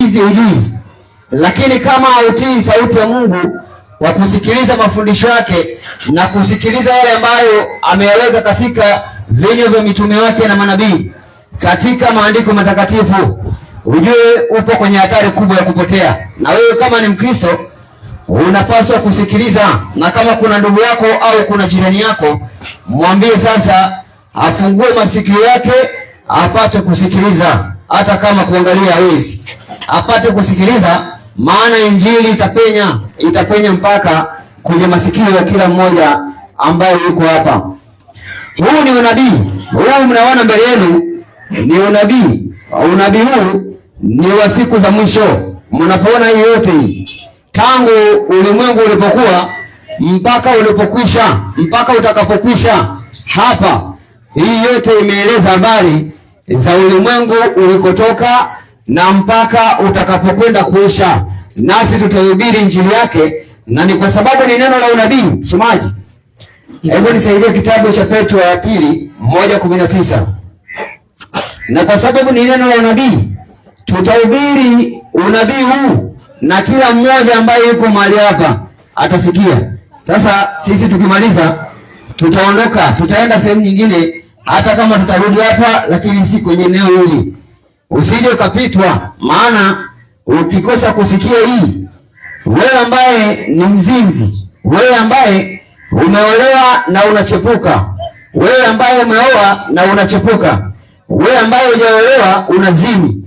hizi hujui, lakini kama hautii sauti ya Mungu kwa kusikiliza mafundisho yake na kusikiliza yale ambayo ameyaweka katika vinywa vya mitume wake na manabii katika maandiko matakatifu, ujue upo kwenye hatari kubwa ya kupotea. Na wewe kama ni Mkristo unapaswa kusikiliza, na kama kuna ndugu yako au kuna jirani yako, mwambie sasa afungue masikio yake apate kusikiliza, hata kama kuangalia hawezi, apate kusikiliza, maana injili itapenya, itapenya mpaka kwenye masikio ya kila mmoja ambaye yuko hapa. Huu ni unabii, huu mnaona mbele yenu ni unabii. Unabii huu ni wa siku za mwisho. Mnapoona hii yote hii, tangu ulimwengu ulipokuwa mpaka ulipokwisha, mpaka utakapokwisha hapa, hii yote imeeleza habari za ulimwengu ulikotoka na mpaka utakapokwenda kuisha, nasi tutahubiri injili yake, na ni kwa sababu ni neno la unabii. Msomaji, hebu nisaidie kitabu cha Petro ya pili 1:19. Na kwa sababu ni neno la unabii, tutahubiri unabii huu na kila mmoja ambaye yuko mahali hapa atasikia. Sasa sisi tukimaliza, tutaondoka, tutaenda sehemu nyingine, hata kama tutarudi hapa, lakini si kwenye eneo hili. Usije ukapitwa, maana ukikosa kusikia hii, wewe ambaye ni mzinzi, wewe ambaye umeolewa na unachepuka, wewe ambaye umeoa na unachepuka, wewe ambaye hujaolewa unazini,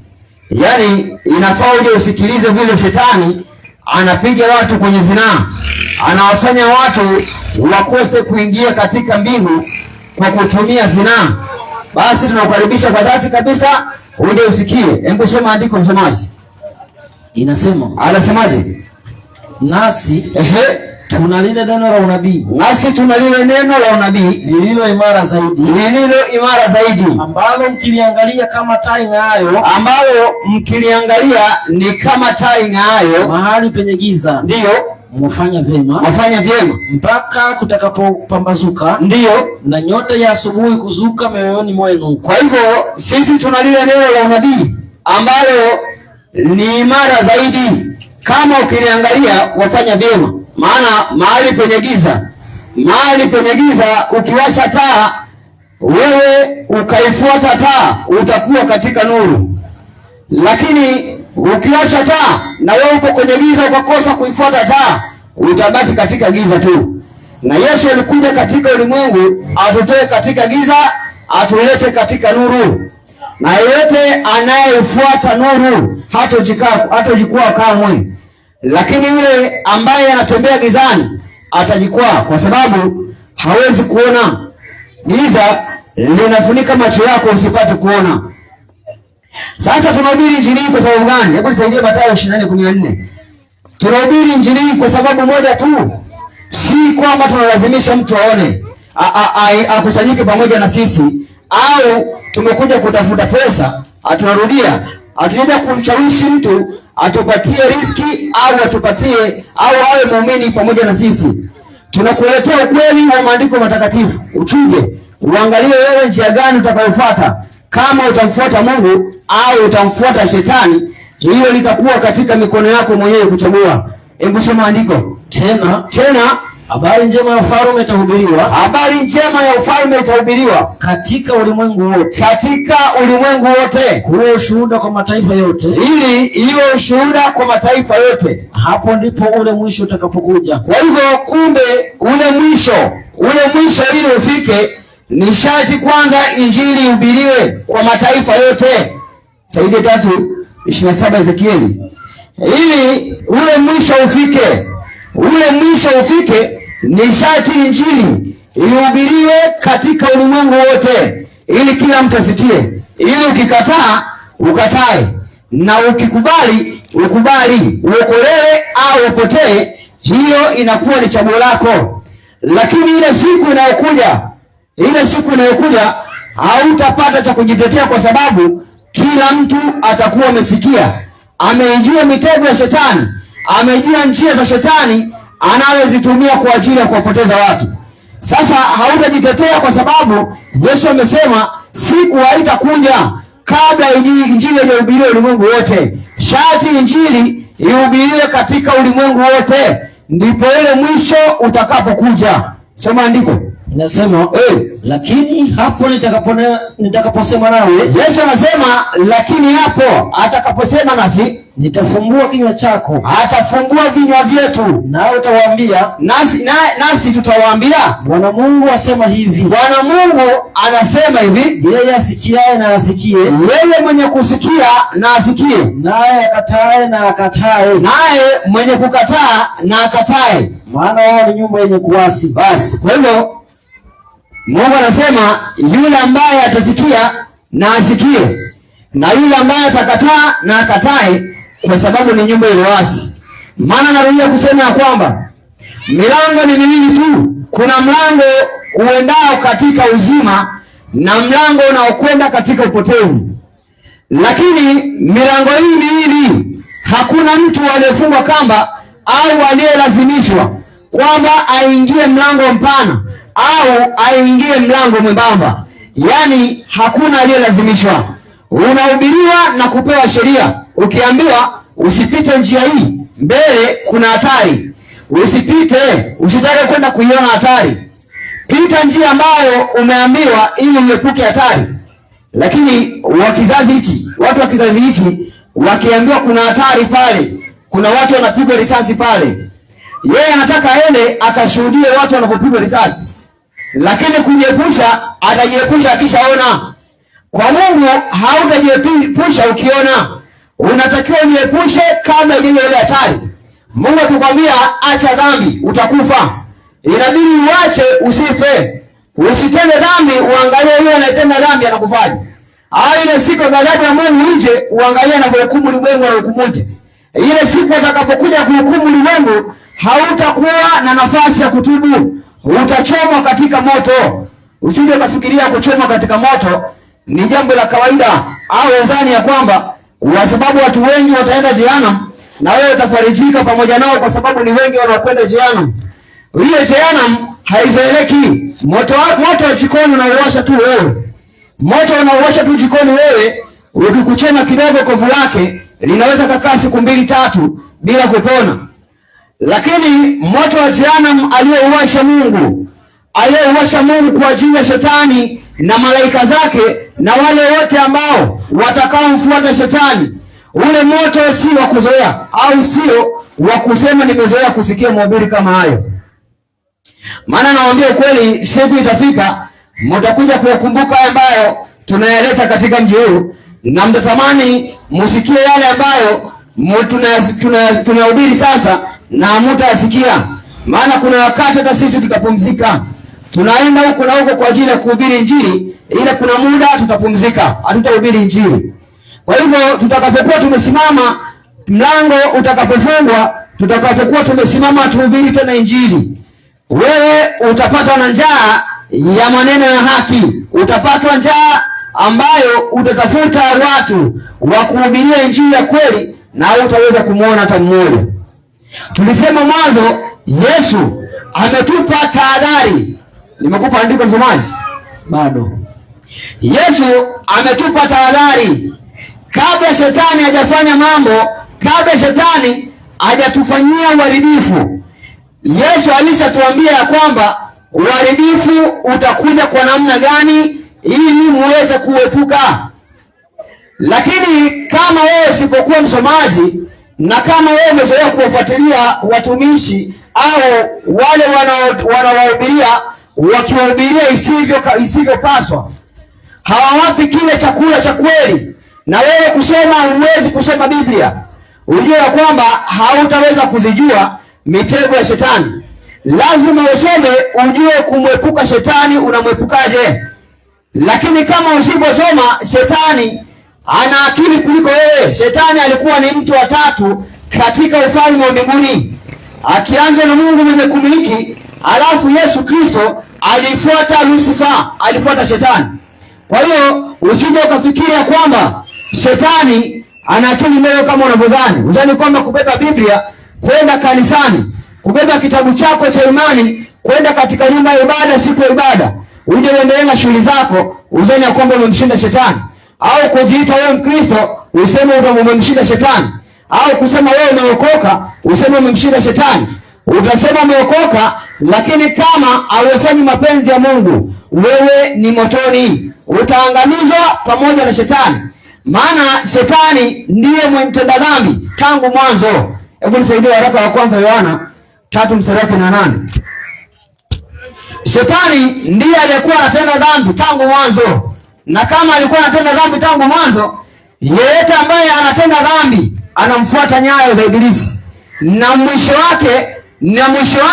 yaani inafaa uje usikilize vile shetani anapiga watu kwenye zinaa, anawafanya watu wakose kuingia katika mbingu kwa kutumia zinaa. Basi tunakukaribisha kwa dhati kabisa uje usikie. Hebu soma andiko, msomaji. Inasema, Anasemaje? Nasi Ehe, tuna lile neno la unabii nasi tuna lile neno la unabii lililo imara zaidi, lililo imara zaidi, ambalo mkiliangalia kama taa ing'aayo ambalo mkiliangalia ni kama taa ing'aayo, mahali penye giza, ndiyo mwafanya vyema wafanya vyema, mpaka kutakapopambazuka ndiyo na nyota ya asubuhi kuzuka mioyoni mwenu. Kwa hivyo sisi tuna lile neno la unabii ambalo ni imara zaidi, kama ukiliangalia wafanya vyema. Maana mahali penye giza, mahali penye giza, ukiwasha taa wewe ukaifuata taa utakuwa katika nuru, lakini ukiwasha taa na wewe upo kwenye giza ukakosa kuifuata taa, utabaki katika giza tu. Na Yesu alikuja katika ulimwengu atutoe katika giza, atulete katika nuru, na yeyote anayefuata nuru hatojikwaa kamwe, lakini yule ambaye anatembea gizani atajikwaa, kwa sababu hawezi kuona. Giza linafunika macho yako usipate kuona. Sasa tunahubiri injili hii kwa sababu gani? Hebu nisaidie Mathayo 24:14. Tunahubiri injili hii kwa sababu moja tu, si kwamba tunalazimisha mtu aone akusanyike pamoja na sisi au tumekuja kutafuta pesa. Hatunarudia, hatujaja kumshawishi mtu atupatie riziki au atupatie au awe muumini pamoja na sisi. Tunakuletea ukweli wa maandiko matakatifu, uchuje, uangalie wewe njia gani utakayofuata. Kama utamfuata Mungu au utamfuata shetani, hiyo litakuwa katika mikono yako mwenyewe kuchagua. Hebu soma andiko Tena tena. habari njema ya ufalme itahubiriwa Habari njema ya ufalme itahubiriwa katika ulimwengu wote, katika ulimwengu wote, kuwa ushuhuda kwa mataifa yote, ili iwe ushuhuda kwa mataifa yote. Hapo ndipo ule mwisho utakapokuja. Kwa hivyo, kumbe ule mwisho ili ufike, ni sharti kwanza injili ihubiriwe kwa mataifa yote. Saidi 3:27 Ezekieli, ili ule mwisho ufike, ule mwisho ufike, ni sharti injili ihubiriwe katika ulimwengu wote, ili kila mtu asikie, ili ukikataa ukatae, na ukikubali ukubali, uokolewe au upotee, hiyo inakuwa ni chaguo lako. Lakini ile siku inayokuja, ile siku inayokuja hautapata cha kujitetea, kwa sababu kila mtu atakuwa amesikia, ameijua mitego ya shetani, amejua njia za shetani anazozitumia kwa ajili ya kuwapoteza watu. Sasa hautajitetea kwa sababu Yesu amesema siku haitakuja kabla injili haijahubiriwa ulimwengu wote. Sharti injili ihubiriwe katika ulimwengu wote, ndipo ule mwisho utakapokuja. Soma andiko. Inasema lakini hapo nitakaposema nawe, Yesu anasema lakini hapo atakaposema nasi, nitafumbua kinywa chako, atafungua vinywa vyetu, nawe utawaambia, nasi tutawaambia, Bwana Mungu asema hivi. Bwana Mungu anasema hivi, yeye asikiaye na asikie, yeye mwenye kusikia na asikie, naye akatae na akatae, naye mwenye kukataa na akatae, maana wao ni nyumba yenye kuasi. Basi kwa hivyo Mungu anasema yule ambaye atasikia na asikie, na yule ambaye atakataa na akatae, kwa sababu ni nyumba iliyoasi. Maana narudia kusema ya kwamba milango ni miwili tu, kuna mlango uendao katika uzima na mlango unaokwenda katika upotevu. Lakini milango hii miwili hakuna mtu aliyefungwa kamba au aliyelazimishwa kwamba aingie mlango mpana au aingie mlango mwembamba. Yaani hakuna aliyelazimishwa. Unahubiriwa na kupewa sheria, ukiambiwa usipite njia hii, mbele kuna hatari, usipite, usitake kwenda kuiona hatari, pita njia ambayo umeambiwa ili uepuke hatari. Lakini wa kizazi hichi, watu wa kizazi hichi wakiambiwa kuna hatari pale, kuna watu wanapigwa risasi pale, yeye anataka aende akashuhudie watu wanapopigwa risasi, lakini kujiepusha, atajiepusha akishaona. Kwa Mungu hautajiepusha ukiona, unatakiwa ujiepushe kabla ile ile hatari. Mungu akikwambia acha dhambi, utakufa. Inabidi uache usife. Usitende dhambi, uangalie yule anayetenda dhambi anakufaje. Au ile siku ghadhabu ya Mungu nje, uangalie anavyohukumu ulimwengu, anahukumuje. Ile siku atakapokuja kuhukumu ulimwengu, hautakuwa na nafasi ya kutubu, utachomwa katika moto. Usije ukafikiria kuchomwa katika moto ni jambo la kawaida, au uzani ya kwamba kwa sababu watu wengi wataenda jehanamu na wewe utafarijika pamoja nao, kwa sababu ni wengi wanaokwenda jehanamu. Hiyo jehanamu haizoeleki. Moto wa jikoni unauwasha tu wewe, moto unauwasha tu jikoni wewe, ukikuchoma kidogo kovu lake linaweza kukaa siku 2-3 bila kupona. Lakini moto wa jehanamu aliyouwasha Mungu, aliyouwasha Mungu kwa ajili ya shetani na malaika zake na wale wote ambao watakaomfuata shetani, ule moto si wa kuzoea, au sio wa kusema nimezoea kusikia mhubiri kama hayo. Maana nawaambia ukweli, siku itafika mtakuja kuyakumbuka ambayo tunayaleta katika mji huu, na mtatamani musikie yale ambayo tunahubiri sasa na hamtayasikia. Maana kuna wakati hata sisi tutapumzika, tunaenda huko na huko kwa ajili ya kuhubiri Injili, ila kuna muda tutapumzika, hatutahubiri Injili. Kwa hivyo tutakapokuwa tumesimama, mlango utakapofungwa, tutakapokuwa tumesimama tuhubiri tena Injili, wewe utapatwa na njaa ya maneno ya haki, utapatwa njaa ambayo utatafuta watu wa kuhubiria Injili ya kweli na hutaweza kumuona hata mmoja. Tulisema mwanzo, Yesu ametupa tahadhari. Nimekupa andiko msomaji? Bado. Yesu ametupa tahadhari kabla shetani hajafanya mambo, kabla shetani hajatufanyia uharibifu. Yesu alishatuambia ya kwamba uharibifu utakuja kwa namna gani ili muweze kuepuka. Lakini kama wewe usipokuwa msomaji na kama wewe umezoea kuwafuatilia watumishi au wale wanaowahubiria wakiwahubiria isivyopaswa, hawawapi kile chakula cha kweli, na wewe kusoma huwezi kusoma Biblia, ujue ya kwamba hautaweza kuzijua mitego ya shetani. Lazima usome ujue kumwepuka shetani, unamwepukaje. Lakini kama usiposoma, shetani ana akili kuliko wewe. Shetani alikuwa ni mtu wa tatu katika ufalme wa mbinguni, akianza na Mungu mwenye kumiliki, alafu Yesu Kristo alifuata Lucifer, alifuata shetani. Kwa hiyo usije ukafikiria kwamba shetani ana akili mbele kama unavyodhani. Udhani kwamba kubeba Biblia kwenda kanisani, kubeba kitabu chako cha imani kwenda katika nyumba ya ibada siku ya ibada, uje uendelee na shughuli zako, udhani ya kwamba umemshinda shetani, au kujiita wewe Mkristo useme umemshinda shetani, au kusema wewe umeokoka useme umemshinda shetani. Utasema umeokoka, lakini kama haufanyi mapenzi ya Mungu, wewe ni motoni, utaangamizwa pamoja na shetani. Maana shetani ndiye mtenda dhambi tangu mwanzo. Hebu nisaidie waraka wa kwanza Yohana 3 mstari wake na 8. Shetani ndiye aliyekuwa anatenda dhambi tangu mwanzo, na kama alikuwa anatenda dhambi tangu mwanzo, yeyote ambaye anatenda dhambi anamfuata nyayo za Ibilisi, na mwisho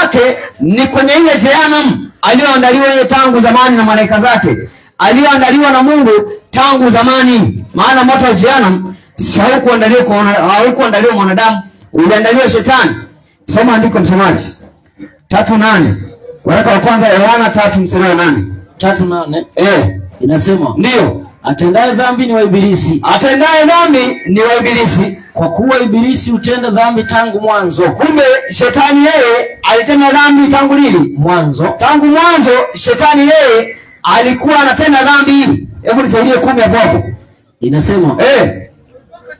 wake ni kwenye ile jehanamu aliyoandaliwa yeye tangu zamani na malaika zake, aliyoandaliwa na Mungu tangu zamani. Maana moto wa jehanamu haukuandaliwa mwanadamu, uliandaliwa shetani. Soma andiko, msomaji. 3:8. Waraka wa kwanza Yohana 3 mstari wa 8. 3:8 inasema, Ndiyo. Atendaye dhambi ni wa Ibilisi, Atendaye dhambi ni wa Ibilisi, kwa kuwa Ibilisi hutenda dhambi tangu mwanzo. Kumbe shetani yeye alitenda dhambi tangu lini? Mwanzo. Tangu mwanzo shetani yeye alikuwa anatenda dhambi. Hebu nisaidie 10 hapo hapo. Inasema,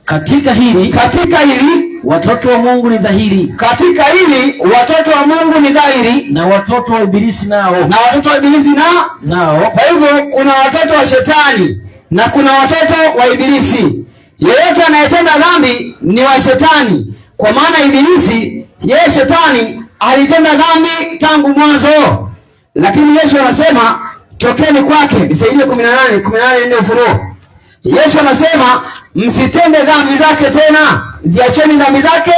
katika hili Katika hili watoto wa Mungu ni dhahiri, katika hili watoto wa Mungu ni dhahiri, na watoto wa Ibilisi nao na watoto wa Ibilisi na nao. Kwa hivyo kuna watoto wa shetani na kuna watoto wa Ibilisi. Yeyote anayetenda dhambi ni wa shetani, kwa maana Ibilisi yeye shetani alitenda dhambi tangu mwanzo. Lakini Yesu anasema tokeni kwake. Nisaidie 18, 18:4 Ufunuo. Yesu anasema msitende dhambi zake tena, ziacheni dhambi zake,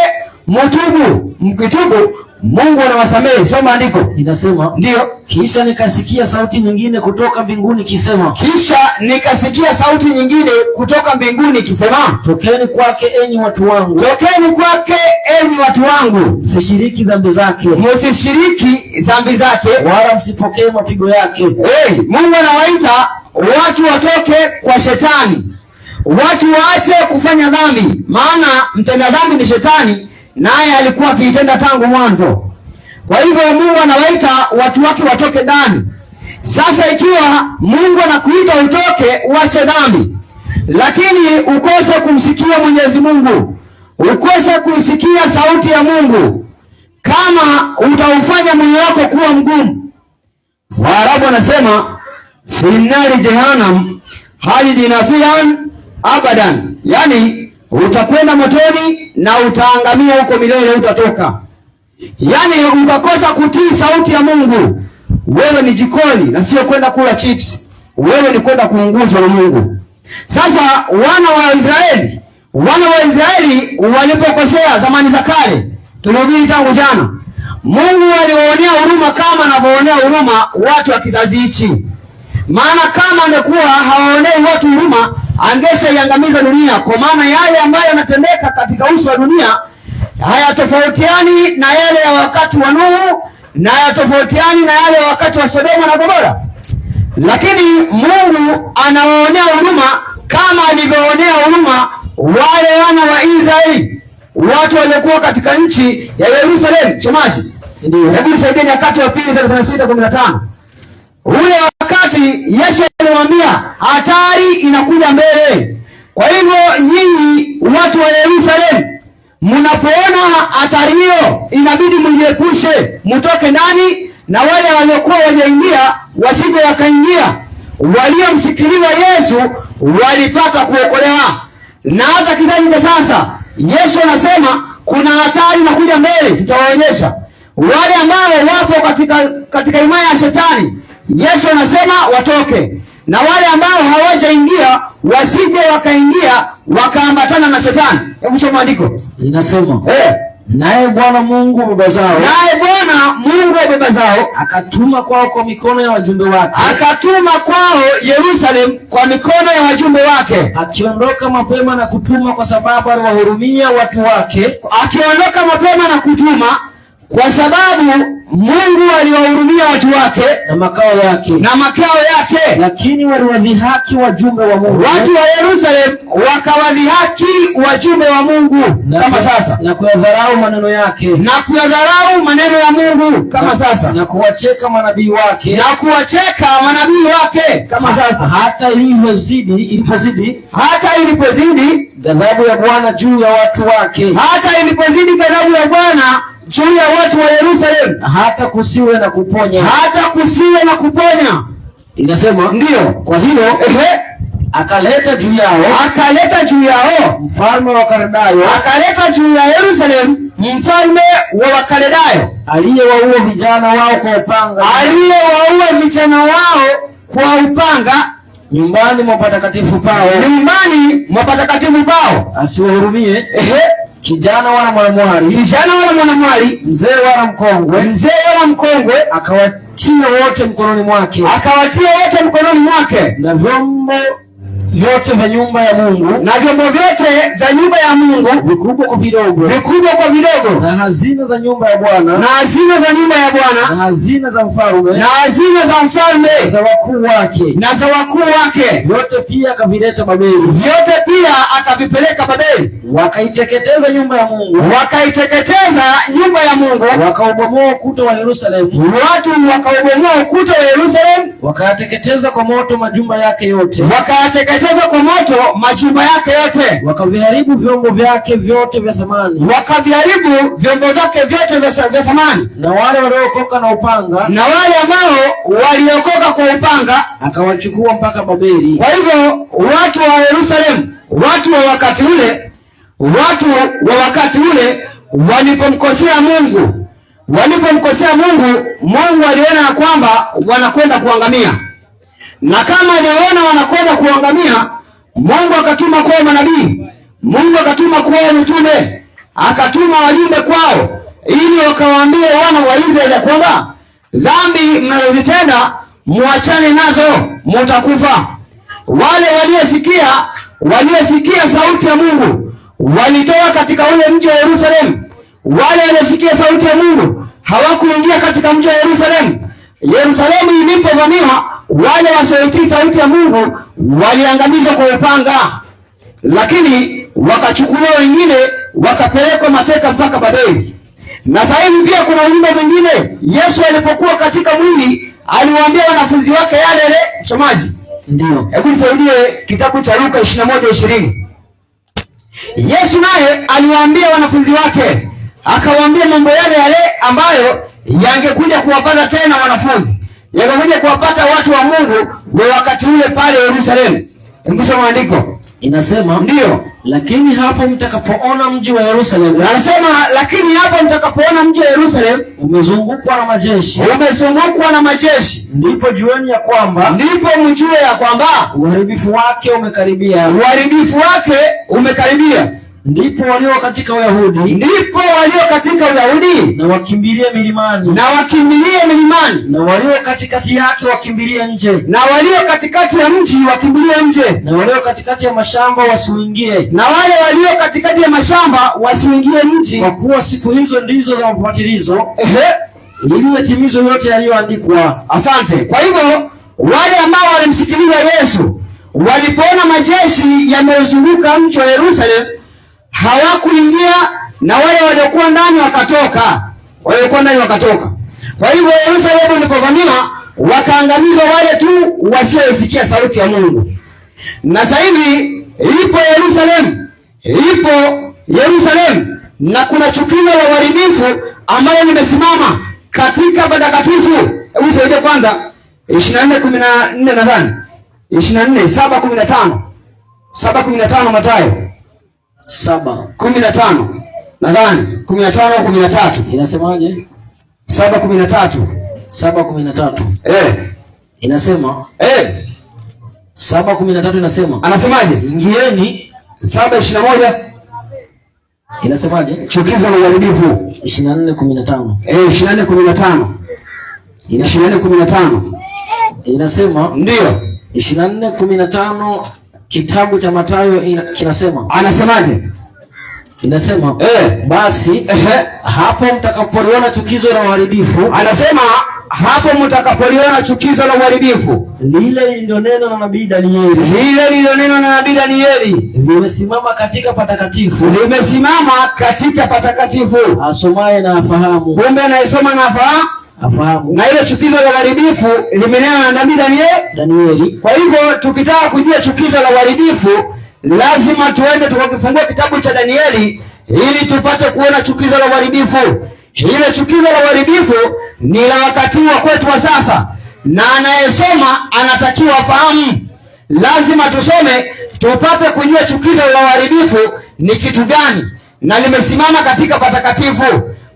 mutubu. Mkitubu Mungu anawasamehe. Soma andiko. Inasema, Ndiyo. Kisha nikasikia sauti nyingine kutoka mbinguni ikisema, Kisha nikasikia sauti nyingine kutoka mbinguni ikisema, tokeni kwake enyi watu wangu, tokeni kwake enyi watu wangu, msishiriki dhambi zake, msishiriki dhambi zake, wala msipokee mapigo yake. Hey, Mungu anawaita watu watoke kwa shetani, watu waache kufanya dhambi, maana mtenda dhambi ni shetani, naye alikuwa akiitenda tangu mwanzo. Kwa hivyo Mungu anawaita watu wake watoke ndani. Sasa ikiwa Mungu anakuita utoke uache dhambi, lakini ukose kumsikia Mwenyezi Mungu, ukose kuisikia sauti ya Mungu, kama utaufanya moyo wako kuwa mgumu, Waarabu wanasema في نار جهنم خالدين فيها أبدا, yani utakwenda motoni na utaangamia huko milele, utatoka. Yani utakosa kutii sauti ya Mungu. Wewe ni jikoni na sio kwenda kula chips, wewe ni kwenda kuunguzwa na Mungu. Sasa wana wa Israeli walipokosea zamani za kale, tulihubiri tangu jana, Mungu aliwaonea huruma kama anavyoonea huruma watu wa kizazi hichi. Maana kama angekuwa hawaonei watu huruma, angeshaiangamiza dunia, kwa maana yale ambayo yanatendeka katika uso wa dunia hayatofautiani na yale ya wakati wa Nuhu na hayatofautiani na yale ya wakati wa Sodoma na Gomora. Lakini Mungu anawaonea huruma kama alivyoonea huruma wale wana wa Israeli, watu waliokuwa katika nchi ya Yerusalemu. Chomaji, Ndiyo. hebu nisaidie Nyakati wa Pili 36:15. Ule wakati Yesu alimwambia hatari inakuja mbele. Kwa hivyo nyinyi watu wa Yerusalemu, mnapoona hatari hiyo, inabidi mjiepushe, mtoke ndani, na wale waliokuwa wajaingia wasije wakaingia. Waliomsikiliza Yesu walipata kuokolewa. Na hata kizazi cha sasa, Yesu anasema kuna hatari inakuja mbele, tutawaonyesha wale ambao wapo katika himaya ya shetani. Yesu anasema watoke, na wale ambao hawajaingia wasije wakaingia wakaambatana na shetani. Hebu soma andiko. Inasema, naye Bwana Mungu wa baba zao Naye Bwana Mungu wa baba zao akatuma kwao kwa mikono ya wajumbe wake, akatuma kwao Yerusalemu kwa mikono ya wajumbe wake, akiondoka mapema na kutuma, kwa sababu aliwahurumia watu wake, akiondoka mapema na kutuma, kwa sababu Mungu aliwahurumia watu wake na makao yake, na makao yake, lakini waliwadhihaki wajumbe wa Mungu. Watu wa Yerusalemu wakawadhihaki wajumbe wa Mungu na kama sasa, na kuyadharau maneno yake, na kuyadharau maneno ya Mungu kama sasa, na kuwacheka manabii wake, na kuwacheka manabii wake kama sasa, hata ilipozidi hata ilipozidi ghadhabu ya Bwana juu ya watu wake, hata ilipozidi ghadhabu ya Bwana juu ya watu wa Yerusalemu, hata kusiwe na kuponya, hata kusiwe na kuponya. Inasema ndiyo. Kwa hiyo akaleta juu yao, akaleta juu yao mfalme wa Kaldayo, akaleta juu ya Yerusalemu mfalme wa Wakaldayo, aliyewaua vijana wao kwa upanga, aliyewaua vijana wao kwa upanga nyumbani mwa patakatifu pao, nyumbani mwa patakatifu pao, asiwahurumie kijana wala mwanamwali, kijana wala mwanamwali, mzee wala mkongwe, mzee wala mkongwe, akawatia wote mkononi mwake, akawatia wote mkononi mwake, na vyombo vyote vya nyumba ya Mungu, na vyombo vyote vya nyumba ya Mungu, vikubwa kwa vidogo, vikubwa kwa vidogo, na hazina za nyumba ya Bwana, na hazina za nyumba ya Bwana, na hazina za mfalme, na hazina za mfalme, za wakuu wake, na za wakuu wake, vyote pia akavileta Babeli, vyote pia akavipeleka Babeli. Wakaiteketeza nyumba ya Mungu, wakaiteketeza nyumba ya Mungu, wakaubomoa ukuta wa Yerusalemu, watu wakaubomoa ukuta wa Yerusalemu, wakayateketeza kwa moto majumba yake yote, wakayateketeza kwa moto majumba yake yote, wakaviharibu vyombo vyake vyote vya thamani, wakaviharibu vyombo vyake vyote vya thamani, na wale waliokoka na upanga, na wale ambao waliokoka kwa upanga akawachukua mpaka Babeli. Kwa hivyo watu wa Yerusalemu, watu wa wakati ule, watu wa wakati ule walipomkosea Mungu, walipomkosea Mungu, Mungu aliona ya kwamba wanakwenda kuangamia, na kama aliona wanakwenda kuangamia, Mungu akatuma kwao manabii, Mungu akatuma kwao mitume, akatuma wajumbe kwao ili wakawaambie wana wa Israeli ya kwamba dhambi mnazozitenda muachane nazo, mutakufa. Wale waliosikia sauti ya Mungu walitoka katika ule mji wa Yerusalemu. Wale waliosikia sauti ya Mungu hawakuingia katika mji wa Yerusalemu. Yerusalemu ilipovamiwa, wale wasioitii sauti ya Mungu waliangamizwa kwa upanga, lakini wakachukuliwa wengine wakapelekwa mateka mpaka Babeli. Na sasa hivi pia kuna ujumbe mwingine. Yesu alipokuwa katika mwili aliwaambia wanafunzi wake yale yale. Msomaji, ndio, hebu nisaidie kitabu cha Luka 21:20. Yesu naye aliwaambia wanafunzi wake, akawaambia mambo yale yale ambayo yangekuja kuwapata tena wanafunzi, yangekuja kuwapata watu wa Mungu wa wakati ule pale Yerusalemu. Hebu soma maandiko. Inasema ndiyo, lakini hapo mtakapoona mji wa Yerusalemu, anasema lakini hapo mtakapoona mji wa Yerusalemu umezungukwa na majeshi, umezungukwa na majeshi, ndipo jueni ya kwamba, ndipo mjue ya kwamba uharibifu wake umekaribia, uharibifu wake umekaribia. Ndipo walio katika Uyahudi, ndipo walio katika Uyahudi na wakimbilie milimani, na wakimbilie milimani, na walio katikati yake wakimbilie nje, na walio katikati ya mji wakimbilie nje, na walio katikati ya mashamba wasiuingie, na wale walio katikati ya mashamba wasiuingie mji, kwa kuwa siku hizo ndizo za mapatilizo, ili yatimizwe yote yaliyoandikwa. Asante. Kwa hivyo wale ambao walimsikiliza Yesu walipoona majeshi yameuzunguka mji wa Yerusalemu hawakuingia, na wale waliokuwa ndani wakatoka, waliokuwa ndani wakatoka. Kwa hivyo Yerusalemu ilipovamiwa, wakaangamizwa wale tu wasioisikia sauti ya Mungu. Na sasa hivi ipo Yerusalemu, ipo Yerusalemu, na kuna chukizo la uharibifu ambalo limesimama katika patakatifu. Hebu saidie kwanza 24:14 nadhani 24:7:15, 7:15 Mathayo 7:15 nadhani 15:13. Inasemaje? 7:13. 7:13. Inasema 7:13 inasema. Anasemaje? Ingieni. 7:21. Inasemaje? Chukizo la uharibifu. 24:15. 24:15. 24:15. Inasema ndio. 24:15 kitabu cha Mathayo kinasema. Anasemaje? Inasema basi hapo mtakapoliona chukizo la uharibifu, Anasema hapo mtakapoliona chukizo la uharibifu, lile lililonenwa na nabii Danieli, lile lililonenwa na nabii Danieli, limesimama katika patakatifu, limesimama katika patakatifu, asomaye na afahamu. Kumbe anayesoma na afahamu, afahamu. Na ile chukizo la uharibifu limenenwa na nabii Danieli. Kwa hivyo tukitaka kujua chukizo la uharibifu lazima tuende tukakifungua kitabu cha Danieli ili tupate kuona chukizo la uharibifu. Ile chukizo la uharibifu ni la wakati wa kwetu wa sasa, na anayesoma anatakiwa afahamu. Lazima tusome tupate kujua chukizo la uharibifu ni kitu gani, na limesimama katika patakatifu,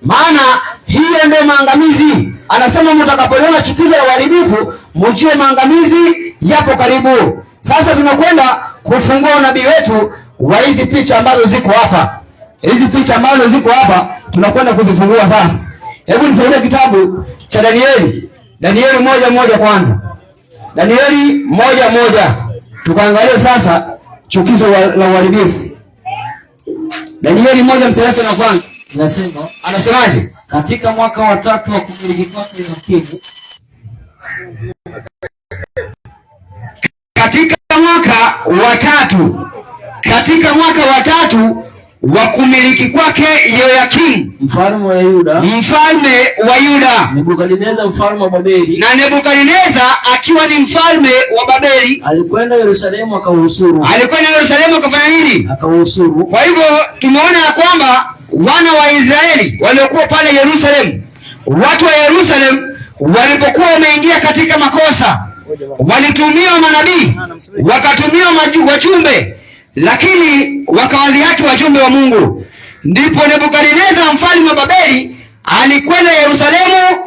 maana hiyo ndio maangamizi. Anasema mtakapoliona chukizo la uharibifu mjue maangamizi yapo karibu. Sasa tunakwenda kufungua unabii wetu wa hizi picha ambazo ziko hapa. Hizi picha ambazo ziko hapa tunakwenda kuzifungua sasa. Hebu nisaidie kitabu cha Danieli. Danieli 1:1 kwanza. Danieli 1:1. Tukaangalie sasa chukizo la uharibifu. Danieli 1 mstari wa kwanza. Inasema, anasemaje? Katika mwaka wa 3 wa kumiliki kwake Yoyakimu, katika mwaka wa tatu, katika mwaka wa tatu wa kumiliki kwake Yoyakimu mfalme wa Yuda, mfalme wa Yuda, Nebukadneza mfalme wa Babeli, na Nebukadneza akiwa ni mfalme wa Babeli, alikwenda Yerusalemu akauhusuru. Alikwenda Yerusalemu akafanya nini? Akauhusuru. Kwa hivyo tumeona ya kwamba wana wa Israeli waliokuwa pale Yerusalemu, watu wa Yerusalemu walipokuwa wameingia katika makosa, walitumiwa manabii, wakatumiwa wajumbe, lakini wakawadhihaki wajumbe wa Mungu. Ndipo Nebukadneza mfalme wa Babeli alikwenda Yerusalemu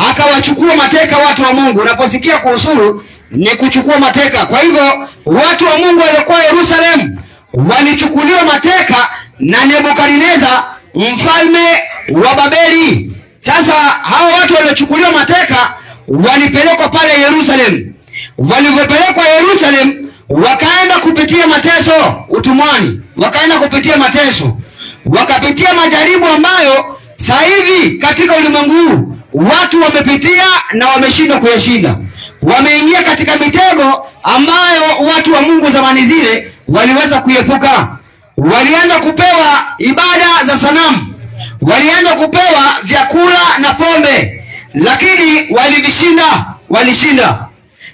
akawachukua mateka watu wa Mungu. Unaposikia kuhusuru ni kuchukua mateka. Kwa hivyo watu wa Mungu waliokuwa Yerusalemu walichukuliwa mateka na Nebukadneza mfalme wa Babeli. Sasa hao watu waliochukuliwa mateka walipelekwa pale Yerusalemu. Walipopelekwa Yerusalemu wakaenda kupitia mateso utumwani, wakaenda kupitia mateso, wakapitia majaribu ambayo sasa hivi katika ulimwengu huu watu wamepitia na wameshindwa kuyashinda. Wameingia katika mitego ambayo watu wa Mungu zamani zile waliweza kuepuka. Walianza kupewa ibada za sanamu, walianza kupewa vyakula na pombe, lakini walivishinda, walishinda.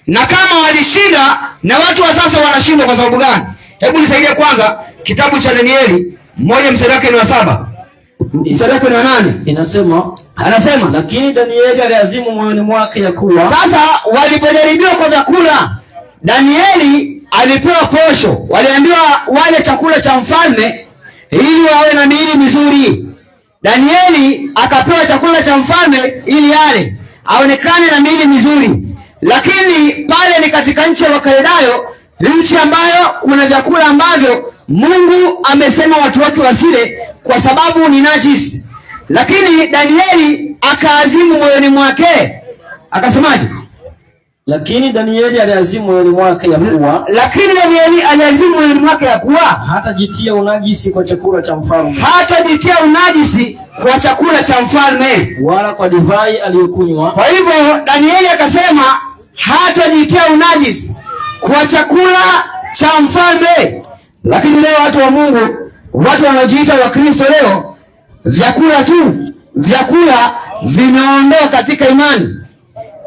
Na kama walishinda, na watu wa sasa wanashindwa kwa sababu gani? Hebu nisaidie kwanza kitabu cha Danieli 1 mstari wake ni wa 7. Mstari wake ni wa 8. Inasema, anasema, lakini Danieli aliazimu moyoni mwake ya kuwa. Sasa walipojaribiwa kwa vyakula, Danieli alipewa posho. Waliambiwa wale chakula cha mfalme ili wawe na miili mizuri. Danieli akapewa chakula cha mfalme ili ale, aonekane na miili mizuri. Lakini pale ni katika nchi ya Wakaldayo, nchi ambayo kuna vyakula ambavyo Mungu amesema watu wake wasile kwa sababu ni najis. Lakini Danieli akaazimu moyoni mwake. Akasemaje? Lakini Danieli aliazimu moyoni mwake ya kuwa, Lakini Danieli aliazimu moyoni mwake ya kuwa hatajitia unajisi kwa chakula cha mfalme, hatajitia unajisi kwa chakula cha mfalme, wala kwa divai aliyokunywa. Kwa hivyo Danieli akasema hatajitia unajisi kwa chakula cha mfalme. Lakini leo watu wa Mungu, watu wanaojiita wa Kristo leo, vyakula tu, vyakula vimeondoa katika imani.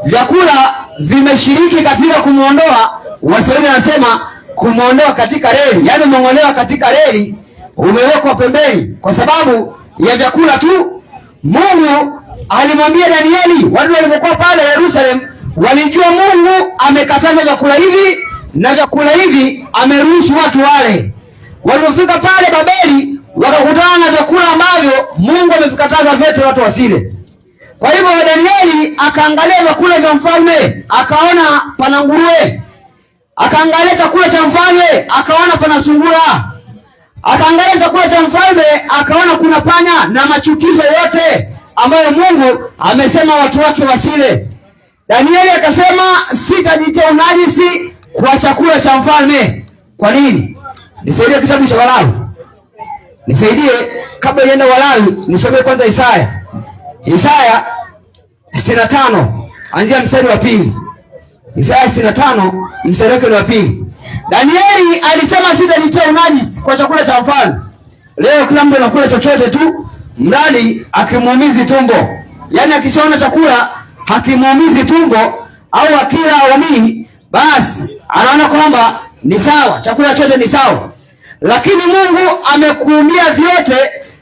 Vyakula vimeshiriki katika kumuondoa. Waswahili wanasema kumuondoa katika reli, yaani umeondolewa katika reli, umewekwa pembeni kwa sababu ya vyakula tu. Mungu alimwambia Danieli, watu walipokuwa pale Yerusalemu walijua Mungu amekataza vyakula hivi na vyakula hivi ameruhusu watu wale. Walipofika pale Babeli wakakutana na vyakula ambavyo Mungu amevikataza vyote watu wasile. Kwa hivyo Danieli akaangalia vyakula vya mfalme, akaona pana nguruwe. Akaangalia chakula cha mfalme, akaona pana sungura. Akaangalia chakula cha mfalme, akaona kuna panya na machukizo yote ambayo Mungu amesema watu wake wasile. Danieli akasema sitajitia unajisi kwa chakula cha mfalme. Kwa nini? Nisaidie kitabu cha Walawi. Nisaidie kabla niende Walawi, nisomee kwanza Isaya. Isaya 65 anzia mstari wa 2. Isaya 65 mstari wake ni wa 2. Danieli alisema sitajitia unajisi kwa chakula cha mfalme. Leo kila mtu anakula chochote tu, mradi akimuumizi tumbo. Yaani akishaona chakula hakimuumizi tumbo au akila aumii, basi anaona kwamba ni sawa, chakula chote ni sawa. Lakini Mungu amekuumbia vyote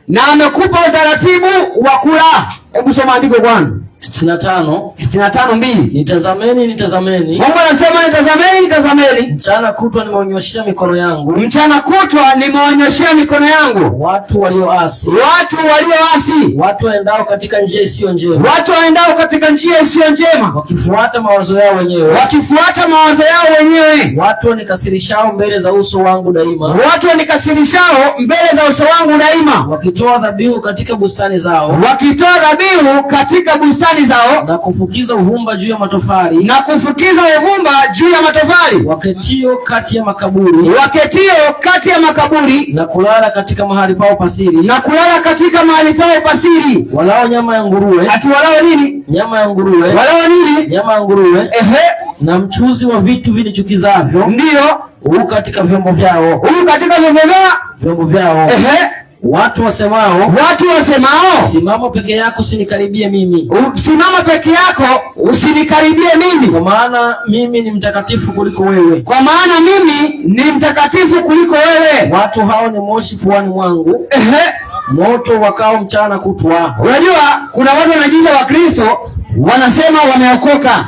na amekupa utaratibu wa kula. Hebu soma andiko kwanza. 65 65:2. Nitazameni, nitazameni. Mungu anasema nitazameni, nitazameni. Mchana kutwa nimeonyoshea mikono yangu. Mchana kutwa nimeonyoshea mikono yangu. Watu walioasi. Watu walioasi. Watu waendao katika njia isiyo njema. Watu waendao katika njia isiyo njema. Wakifuata mawazo yao wenyewe. Wakifuata mawazo yao wenyewe. Watu wanikasirishao mbele za uso wangu daima. Watu wanikasirishao mbele za uso wangu daima. Wakitoa dhabihu katika bustani zao. Wakitoa dhabihu katika bustani zao. Na kufukiza uvumba juu ya matofali. Na kufukiza uvumba juu ya matofali. Waketio kati ya makaburi. Waketio kati ya makaburi. Na kulala katika mahali pao pasiri. Na kulala katika mahali pao pasiri. Walao nyama ya nguruwe. Ati walao nini? Nyama ya nguruwe. Walao nini? Nyama ya nguruwe. Ehe. Na mchuzi wa vitu vinichukizavyo. Ndio. Huu katika vyombo vyao. Huu katika vyombo vyao. Vyombo vyao. Ehe. Watu wasemao, watu wasemao, simama peke yako usinikaribie mimi. Simama peke yako usinikaribie mimi. Kwa maana mimi ni mtakatifu kuliko wewe. Kwa maana mimi ni mtakatifu kuliko wewe. Watu hao ni moshi puani mwangu. Ehe. Moto wakao mchana kutwa. Unajua kuna watu wanajiita wa Kristo wanasema wameokoka.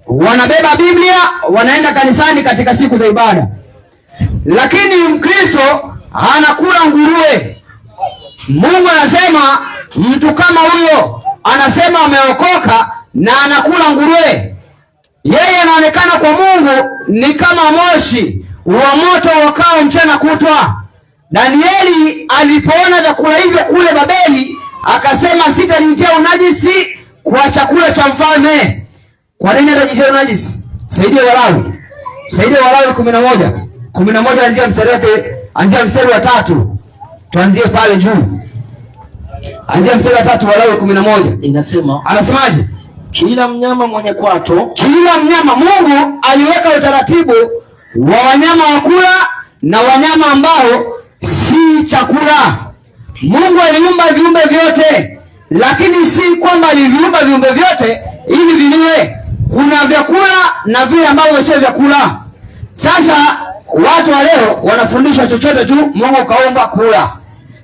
Wanabeba Biblia, wanaenda kanisani katika siku za ibada. Lakini Mkristo anakula nguruwe. Mungu anasema mtu kama huyo anasema ameokoka na anakula nguruwe. Yeye anaonekana kwa Mungu ni kama moshi wa moto wakao mchana kutwa. Danieli alipoona vyakula hivyo kule Babeli akasema sitajitia unajisi kwa chakula cha mfalme. Kwa nini atajitia unajisi? Saidia Walawi. Saidia Walawi 11. 11 anzia mstari wake, anzia mstari wa 3. Tuanzie pale juu. Anzia mstari wa 3 Walawi 11. Inasema, anasemaje? Kila mnyama mwenye kwato, kila mnyama. Mungu aliweka utaratibu wa wanyama wa kula na wanyama ambao si chakula. Mungu aliumba viumbe vyote, lakini si kwamba aliviumba viumbe vyote ili viliwe. Kuna vyakula na vile ambavyo sio vyakula. Sasa watu wa leo wanafundisha chochote tu, Mungu kaumba kula.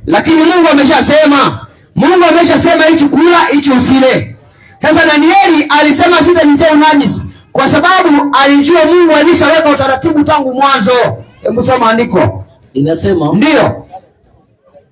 Lakini Mungu ameshasema, Mungu ameshasema hichi kula, hichi usile. Sasa Danieli alisema sitajitia unajisi kwa sababu alijua Mungu alishaweka utaratibu tangu mwanzo. Hebu soma andiko. Inasema, ndio.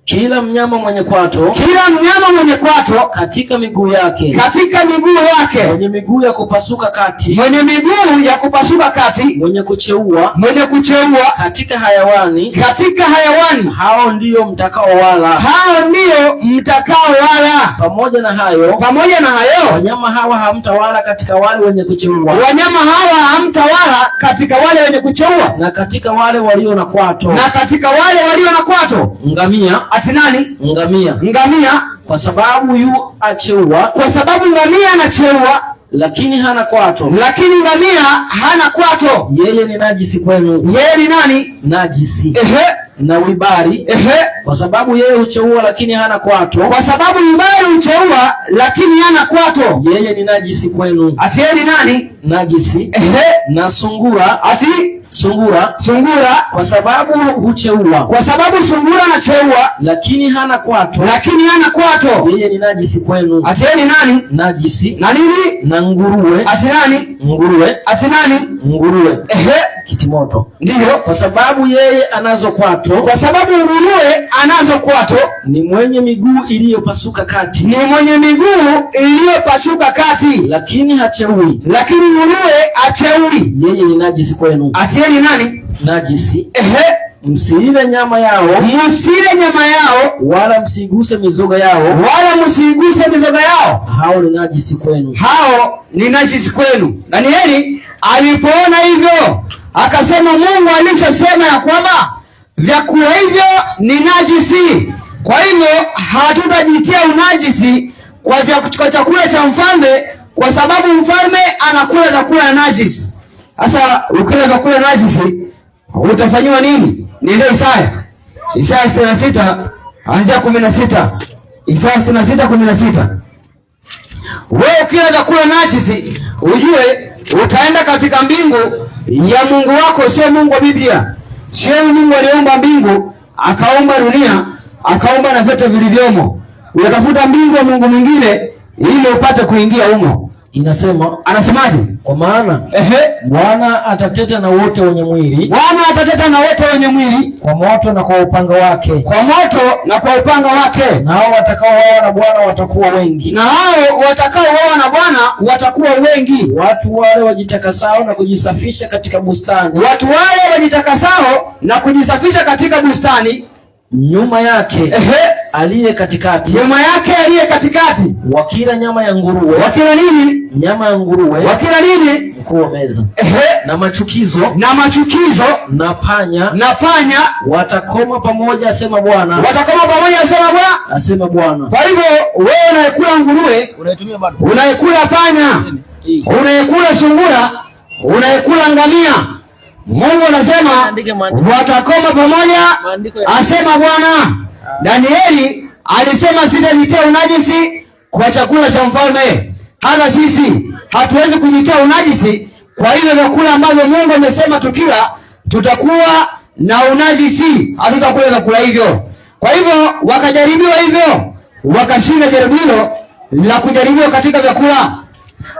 Kila mnyama mwenye kwato, kila mnyama mwenye kwato katika miguu yake, katika miguu yake, mwenye miguu ya kupasuka kati, mwenye miguu ya kupasuka kati, mwenye kucheua, mwenye kucheua, katika hayawani, katika hayawani, hao ndio mtakao wala, hao ndio mtakao wala. Pamoja na hayo, pamoja na hayo, wanyama hawa hamtawala katika wale wenye kucheua, wanyama hawa hamtawala katika wale wenye kucheua, na katika wale walio na kwato, na katika wale walio na kwato. Ngamia. Ati nani? Ngamia. Ngamia. Kwa sababu yu acheua, kwa sababu ngamia anacheua, lakini hana kwato, lakini ngamia hana kwato, yeye ni najisi kwenu. Yeye ni nani? Najisi. Ehe. Na wibari. Ehe. Kwa sababu yeye hucheua lakini hana kwato, kwa sababu wibari hucheua lakini hana kwato, yeye ni najisi kwenu. Ati yeye ni nani? Najisi. Ehe. Na sungura. Ati sungura. Sungura. Kwa sababu hucheua, kwa sababu sungura anacheua, lakini hana kwato, lakini hana kwato, yeye ni najisi kwenu. Ati yeye ni nani? Najisi. Na nini? Na nguruwe. Ati nani? Nguruwe. Ati nani? Nguruwe. Ehe. Kitimoto. Ndio. Kwa sababu yeye anazo kwato, kwa sababu nguruwe anazo kwato, ni mwenye miguu iliyopasuka kati, ni mwenye miguu iliyopasuka kati, lakini hacheui, lakini nguruwe hacheui, yeye ni najisi kwenu. Ati yeye ni nani? Najisi. Ehe. Msiile nyama yao, msile nyama yao, wala msiguse mizoga yao, wala msiguse mizoga yao, hao ni najisi kwenu, hao ni najisi kwenu. Danieli alipoona hivyo akasema, Mungu alishasema ya kwamba Vyakula hivyo ni najisi. Kwa hivyo hatutajitia unajisi kwa chakula cha mfalme, kwa sababu mfalme anakula vyakula ya najisi. Sasa ukila vyakula najisi utafanyiwa nini? Niende Isaya 66 anzia 16. Isaya 66:16. Wewe ukila vyakula najisi ujue utaenda katika mbingu ya Mungu wako, sio Mungu wa Biblia. Sio Mungu aliyeumba mbingu akaumba dunia akaumba na vyote vilivyomo. Unatafuta mbingu ya Mungu mwingine ili upate kuingia humo. Inasema, Anasemaje? Kwa maana Bwana atateta na wote wenye mwili, Bwana atateta na wote wenye mwili kwa moto na kwa upanga wake, kwa moto na kwa upanga wake, nao watakaouawa na Bwana watakuwa wengi. Na hao watakaouawa na Bwana watakuwa wengi. Watu wale wajitakasao na kujisafisha katika bustani, Watu wale wajitakasao na kujisafisha katika bustani, nyuma yake aliye katikati, nyuma yake aliye katikati, wakila nyama ya nguruwe, wakila nini? Nyama ya nguruwe, Wakila nini? Mkuu wa meza, na machukizo, Na machukizo, na panya, na panya, watakoma pamoja, asema Bwana, watakoma pamoja, asema Bwana, asema Bwana. Kwa hivyo wewe unayekula nguruwe, unaitumia bado, unayekula panya, unayekula sungura, unayekula ngamia, Mungu anasema watakoma pamoja, asema Bwana. Danieli alisema sitajitia unajisi kwa chakula cha mfalme. Hata sisi hatuwezi kujitia unajisi kwa hivyo vyakula ambavyo Mungu amesema tukila tutakuwa na unajisi, hatutakula vyakula hivyo. Kwa hivyo wakajaribiwa hivyo, wakashinda jaribio la kujaribiwa katika vyakula.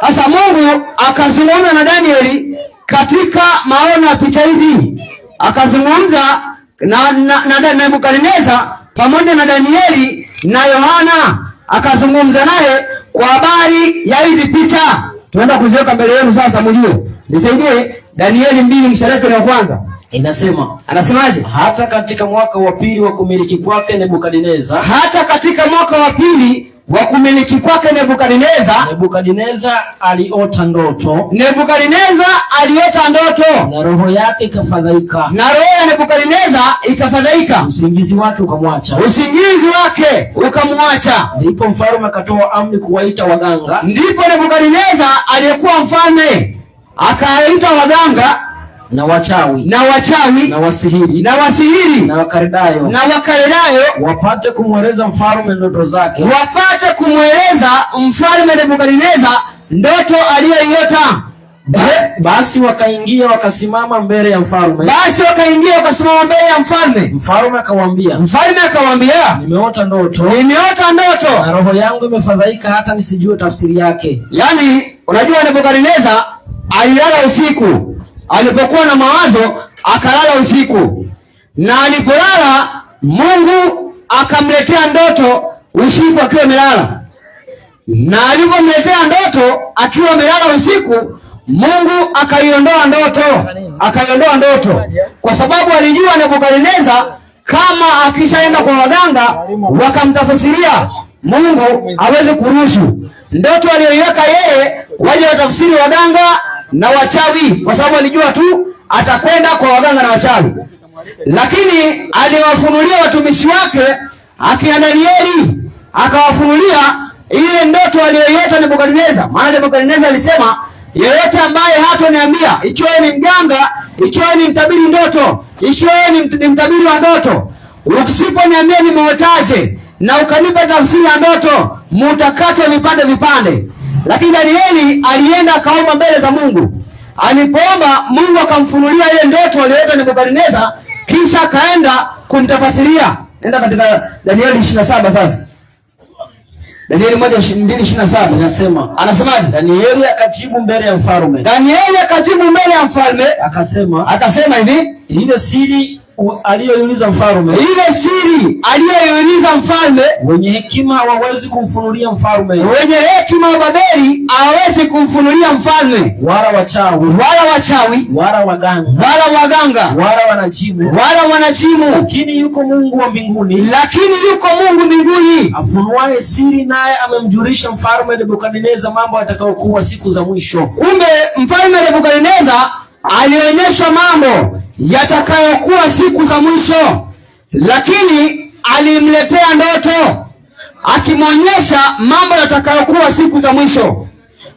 Sasa Mungu akazungumza na Danieli katika maono ya picha hizi, akazungumza na Nebukadneza pamoja na Danieli na Yohana, akazungumza naye kwa habari ya hizi picha. Tunaenda kuziweka mbele yenu sasa, mjue. Nisaidie Danieli 2 mstari wake wa kwanza. Inasema, Anasemaje? Hata katika mwaka wa pili wa kumiliki kwake Nebukadneza, hata katika mwaka wa pili wa kumiliki kwake Nebukadneza, Nebukadneza aliota ndoto, Nebukadneza aliota ndoto, na roho yake ikafadhaika, na roho ya Nebukadneza ikafadhaika, usingizi wake ukamwacha, usingizi wake ukamwacha. Ndipo mfalme akatoa amri kuwaita waganga, ndipo Nebukadneza aliyekuwa mfalme akaita waganga na wachawi, na wachawi, na wasihiri, na wasihiri, na Wakaldayo, na Wakaldayo, wapate kumweleza mfalme ndoto zake, wapate kumweleza mfalme Nebukadneza ndoto aliyoiota. Basi wakaingia wakasimama mbele ya mfalme. Basi wakaingia wakasimama mbele ya mfalme. Mfalme akawaambia, Mfalme akawaambia, nimeota ndoto, nimeota ndoto, na roho yangu imefadhaika hata nisijue tafsiri yake. Yaani, unajua Nebukadneza alilala usiku, alipokuwa na mawazo akalala usiku, na alipolala Mungu akamletea ndoto usiku akiwa amelala, na alipomletea ndoto akiwa amelala usiku, Mungu akaiondoa ndoto, akaiondoa ndoto, kwa sababu alijua Nebukadneza kama akishaenda kwa waganga wakamtafsiria, Mungu aweze kuruhusu ndoto aliyoiweka yeye waje watafsiri waganga na wachawi, kwa sababu alijua tu atakwenda kwa waganga na wachawi. Lakini aliwafunulia watumishi wake akina Danieli, akawafunulia ile ndoto aliyoiota Nebukadneza. Maana Nebukadneza alisema yeyote ambaye hatoniambia, ikiwa ni mganga, ikiwa ni mtabiri ndoto, ikiwa ni mtabiri wa ndoto, usiponiambia nimeotaje na ukanipa tafsiri ya ndoto, mutakatwa vipande vipande. Lakini Danieli alienda akaomba mbele za Mungu. Alipoomba Mungu akamfunulia ile ndoto aliyoota Nebukadneza, kisha akaenda kumtafasiria. Nenda katika Danieli 27 sasa. Danieli 1:27 inasema, anasemaje? Danieli akajibu mbele ya mfalme. Danieli akajibu mbele ya mfalme, akasema, akasema hivi, ile siri aliyoiuliza mfalme, ile siri aliyoiuliza mfalme, wenye hekima hawawezi kumfunulia mfalme, wenye hekima wa Babeli hawawezi kumfunulia mfalme, wala wachawi, wala wachawi, wala waganga, wala waganga, wala wanajimu, wala wanajimu. Lakini yuko Mungu wa mbinguni, lakini yuko Mungu mbinguni afunuaye siri, naye amemjulisha mfalme Nebukadneza mambo yatakayokuwa siku za mwisho. Kumbe mfalme Nebukadneza alionyeshwa mambo yatakayokuwa siku za mwisho, lakini alimletea ndoto akimwonyesha mambo yatakayokuwa siku za mwisho.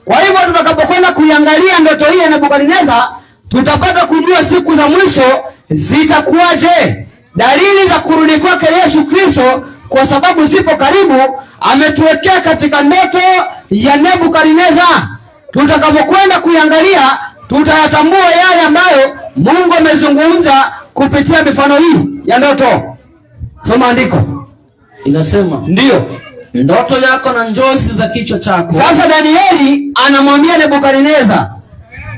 Kwa hivyo tutakapokwenda kuiangalia ndoto hii ya Nebukadneza, tutapata kujua siku za mwisho zitakuwaje, dalili za kurudi kwake Yesu Kristo, kwa sababu zipo karibu. Ametuwekea katika ndoto ya Nebukadneza. Tutakapokwenda kuiangalia, tutayatambua yale ambayo Mungu amezungumza kupitia mifano hii ya ndoto. Soma andiko. Inasema, Ndiyo. ndoto yako na njozi za kichwa chako. Sasa Danieli anamwambia Nebukadneza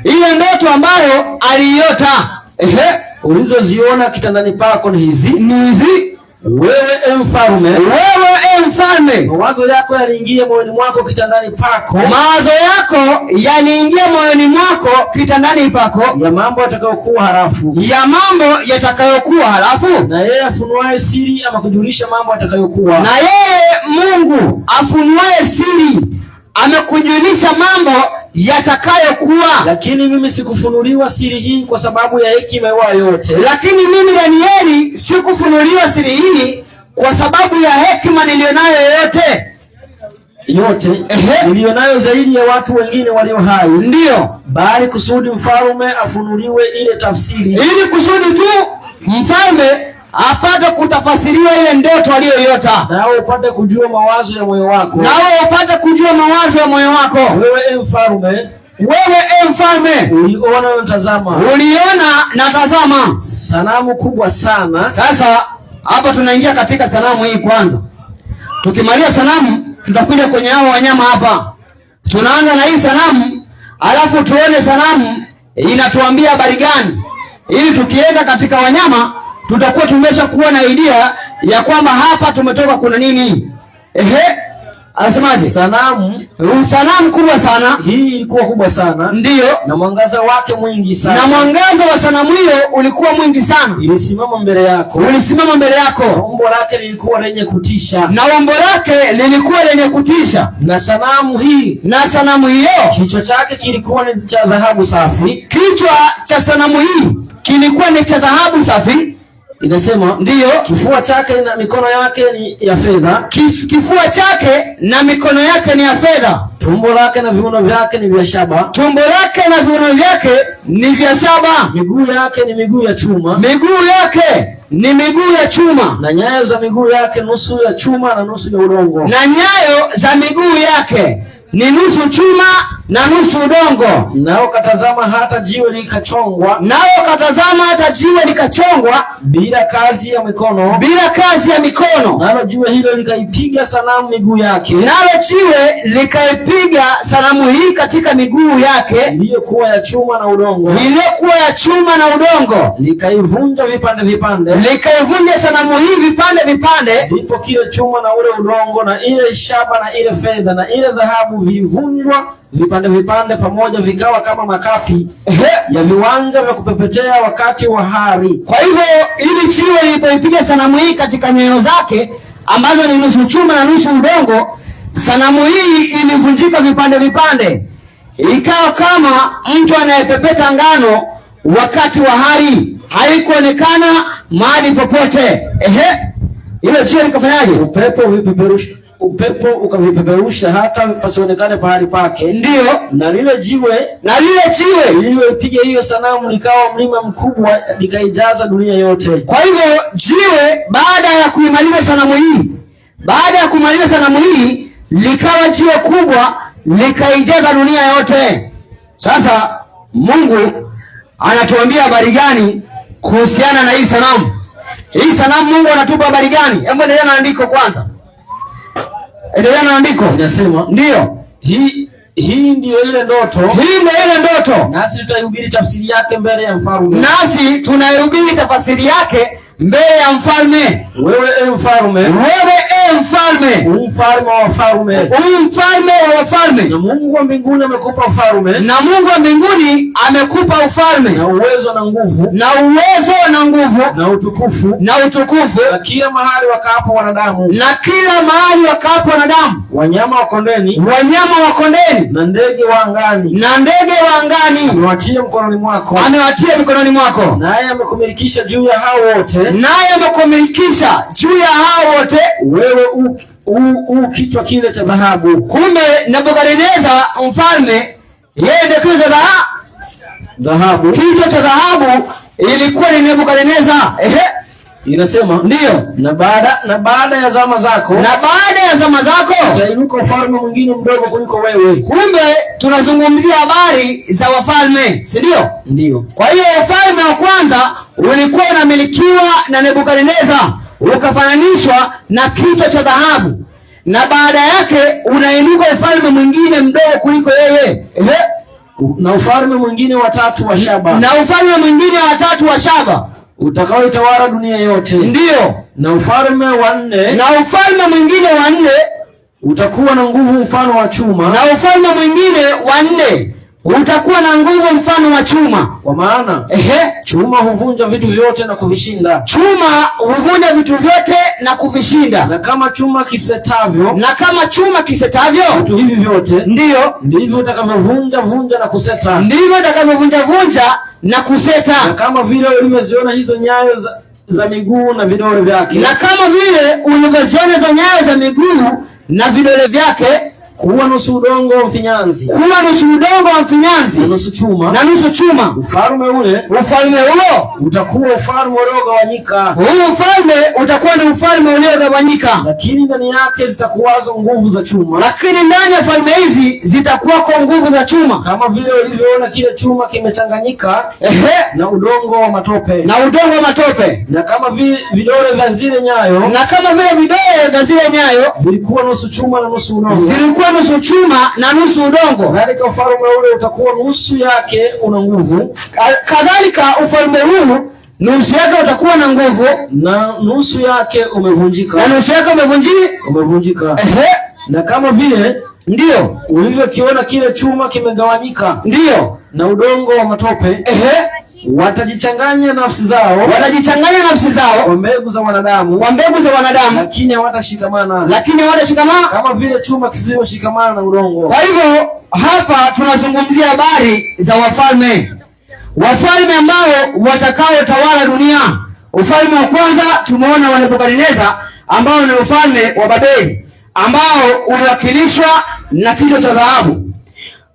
ile ndoto ambayo aliiota, ehe, ulizoziona kitandani pako ni hizi. Ni hizi. Wewe e mfalme, Wewe e mfalme, mawazo yako yaliingia moyoni mwako kitandani pako, mawazo yako yaliingia moyoni mwako kitandani pako, ya mambo yatakayokuwa halafu, ya mambo yatakayokuwa halafu, na yeye afunuaye siri ama kujulisha mambo yatakayokuwa, na yeye Mungu afunuaye siri amekujulisha mambo yatakayokuwa. Lakini mimi sikufunuliwa siri hii kwa sababu ya hekima iwayo yote, Lakini mimi Danieli sikufunuliwa siri hii kwa sababu ya hekima niliyonayo yoyote yote Ehe. niliyonayo zaidi ya watu wengine walio hai, Ndiyo, bali kusudi mfalme afunuliwe ile tafsiri, ili kusudi tu mfalme apate kutafasiriwa ile ndoto aliyoiota, nawe upate kujua mawazo ya moyo wako. Nawe upate kujua mawazo ya moyo wako. Wewe e mfalme, Wewe e mfalme, uliona na tazama, uliona na tazama, sanamu kubwa sana. Sasa hapa tunaingia katika sanamu hii kwanza. Tukimaliza sanamu, tutakuja kwenye hao wanyama hapa. Tunaanza na hii sanamu, alafu tuone sanamu inatuambia habari gani, ili tukienda katika wanyama tutakuwa tumesha kuwa na idea ya kwamba hapa tumetoka kuna nini. Ehe, anasemaje? Sanamu Sanamu kubwa sana, hii ilikuwa kubwa sana, ndiyo, na mwangaza wake mwingi sana, na mwangaza wa sanamu hiyo ulikuwa mwingi sana, ilisimama mbele yako, ulisimama mbele yako, na umbo lake lilikuwa lenye kutisha, na umbo lake lilikuwa lenye kutisha. Na sanamu hii, na sanamu hiyo, kichwa chake kilikuwa ni cha dhahabu safi. Kichwa cha sanamu hii kilikuwa ni cha dhahabu safi. Inasema, Ndiyo, kifua chake na mikono yake ni ya fedha, kifua chake na mikono yake ni ya fedha, tumbo lake na viuno vyake ni vya shaba, tumbo lake na viuno vyake ni vya shaba, miguu yake ni miguu ya chuma, miguu yake ni miguu ya chuma, na nyayo za miguu yake nusu ya chuma na nusu ya udongo, na nyayo za miguu yake ni nusu chuma na nusu udongo. Nao katazama hata jiwe likachongwa, Nao katazama hata jiwe likachongwa, bila kazi ya mikono, bila kazi ya mikono, nalo jiwe hilo likaipiga sanamu miguu yake, nalo jiwe likaipiga sanamu hii katika miguu yake, iliyokuwa ya chuma na udongo, iliyokuwa ya chuma na udongo, likaivunja vipande vipande, likaivunja sanamu hii vipande vipande. Ndipo kile chuma na ule udongo na ile shaba na ile fedha na ile dhahabu vilivunjwa vipande vipande pamoja, vikawa kama makapi ya viwanja vya kupepetea wakati wa hari. Kwa hivyo ili jiwe lilipoipiga sanamu hii katika nyayo zake ambazo ni nusu chuma na nusu udongo, sanamu hii ilivunjika vipande vipande, ikawa kama mtu anayepepeta ngano wakati wa hari, haikuonekana mahali popote. Ehe, ile jiwe likafanyaje? Upepo ukavipeperusha hata pasionekane pahali pake. Ndiyo. Na lile jiwe, na lile jiwe lililoipiga hiyo sanamu likawa mlima mkubwa, likaijaza dunia yote. Kwa hivyo jiwe baada ya kuimaliza sanamu hii, baada ya kumaliza sanamu hii likawa jiwe kubwa likaijaza dunia yote. Sasa Mungu anatuambia habari gani kuhusiana na hii sanamu? Hii sanamu Mungu anatupa habari gani? Hebu endelea na andiko kwanza. Endelea na andiko. Inasema, Ndiyo. Hii ndiyo ile ndoto. Hii ndiyo ile ndoto. Nasi tutaihubiri tafsiri yake mbele ya mfalme. Nasi tunaihubiri tafsiri yake Mbele ya mfalme. Wewe e mfalme, Wewe e mfalme, u mfalme wa wafalme, huyu mfalme wa wafalme, na Mungu wa mbinguni amekupa ufalme na Mungu wa mbinguni amekupa ufalme na uwezo na nguvu na uwezo na nguvu na utukufu, na utukufu, na kila mahali wakaapo wanadamu, na kila mahali wakaapo wanadamu, wanyama wa kondeni wanyama wa kondeni na ndege wa angani, na ndege wa angani, amewatia mkononi mwako, amewatia mikononi mwako, naye amekumilikisha juu ya hao wote. Naye amekumilikisha juu ya hao wote. Wewe u kichwa kile cha dhahabu. Kumbe Nebukadneza mfalme, yeye ndiye kichwa cha Dhahabu. Kichwa cha dhahabu ilikuwa ni Nebukadneza. Ehe, Inasema ndiyo. na baada ya zama zako, Na baada ya zama zako utainuka ufalme mwingine mdogo kuliko wewe. Kumbe tunazungumzia habari za wafalme, si ndio? Ndiyo. Kwa hiyo ufalme wa kwanza ulikuwa unamilikiwa na Nebukadneza, ukafananishwa na kichwa cha dhahabu, na baada yake unainuka ufalme mwingine mdogo kuliko yeye. Ehe. Na ufalme mwingine wa tatu wa shaba, Na ufalme mwingine wa tatu wa shaba, utakaoitawala dunia yote. Ndiyo. Na ufalme wa nne Na ufalme mwingine wa nne utakuwa na nguvu mfano wa chuma, na ufalme mwingine wa nne utakuwa na nguvu mfano wa chuma. Kwa maana chuma huvunja vitu vyote na kuvishinda. Chuma huvunja vitu vyote na kuvishinda. Na kama chuma kisetavyo Na kama chuma kisetavyo vitu hivi vyote, ndivyo utakavyovunja vunja na kuseta. Ndivyo utakavyovunja vunja na kuseta. Na kama vile ulivyoziona hizo nyayo za miguu na vidole vyake, Na kama vile ulivyoziona za nyayo za miguu na vidole vyake, kuwa nusu udongo wa mfinyanzi kuwa nusu udongo wa mfinyanzi na nusu chuma, na nusu chuma, ufalme ule ufalme huo utakuwa ufalme uliogawanyika, huu ufalme utakuwa ni ufalme uliogawanyika, lakini ndani yake zitakuwazo nguvu za chuma, lakini ndani ya falme hizi zitakuwako nguvu za chuma, kama vile ulivyoona kile chuma kimechanganyika na udongo wa matope, na udongo wa matope, na kama vile vidole vya zile nyayo na kama vile vidole vya zile nyayo vilikuwa nusu chuma na nusu udongo, zilikuwa nusu chuma na nusu udongo, kadhalika ufalme ule utakuwa nusu yake una nguvu kadhalika ufalme huu nusu yake utakuwa na nguvu na nusu yake umevunjika, na nusu yake umevunjika, umevunjika. Na kama vile ulivyokiona kile chuma kimegawanyika na udongo wa matope, watajichanganya nafsi zao watajichanganya nafsi zao kwa mbegu za wanadamu, kwa mbegu za wanadamu, lakini hawatashikamana, lakini hawatashikamana kama vile chuma kisivyoshikamana na udongo. Kwa hivyo hapa tunazungumzia habari za wafalme, wafalme ambao watakaotawala dunia. Ufalme wa kwanza tumeona wa Nebukadneza ambao ni ufalme wa Babeli ambao uliwakilishwa na kichwa cha dhahabu.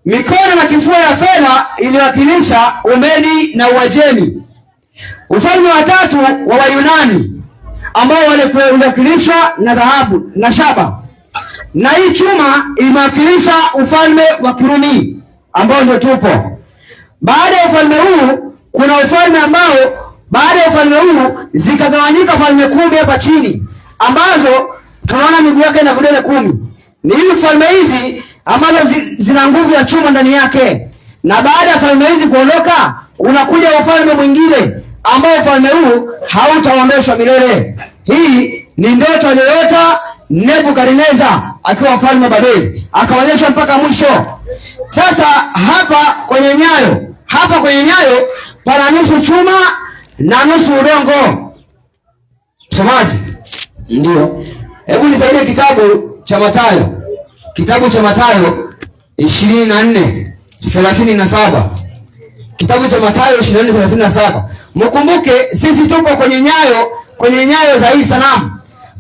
Mikono na kifua ya fedha iliwakilisha Umedi na Uajemi. Ufalme wa tatu wa Wayunani ambao uliwakilishwa na dhahabu na shaba, na hii chuma imewakilisha ufalme wa Kirumi ambao ndio tupo. Baada ya ufalme huu kuna ufalme ambao baada ya ufalme huu zikagawanyika falme 10 hapa chini ambazo tunaona miguu yake na vidole 10. Ni hizi falme hizi ambazo zina nguvu ya chuma ndani yake, na baada ya falme hizi kuondoka, unakuja ufalme mwingine ambao ufalme huu hautaondoshwa milele. Hii ni ndoto aliyoota Nebukadneza akiwa mfalme wa Babeli, akaonyesha mpaka mwisho. Sasa hapa kwenye nyayo pana nusu chuma na nusu udongo. Msomaji, Ndio. hebu nisaidie kitabu cha Mathayo, kitabu cha Mathayo 24:37. Kitabu cha Mathayo 24:37. Mkumbuke sisi tupo kwenye nyayo za hii sanamu.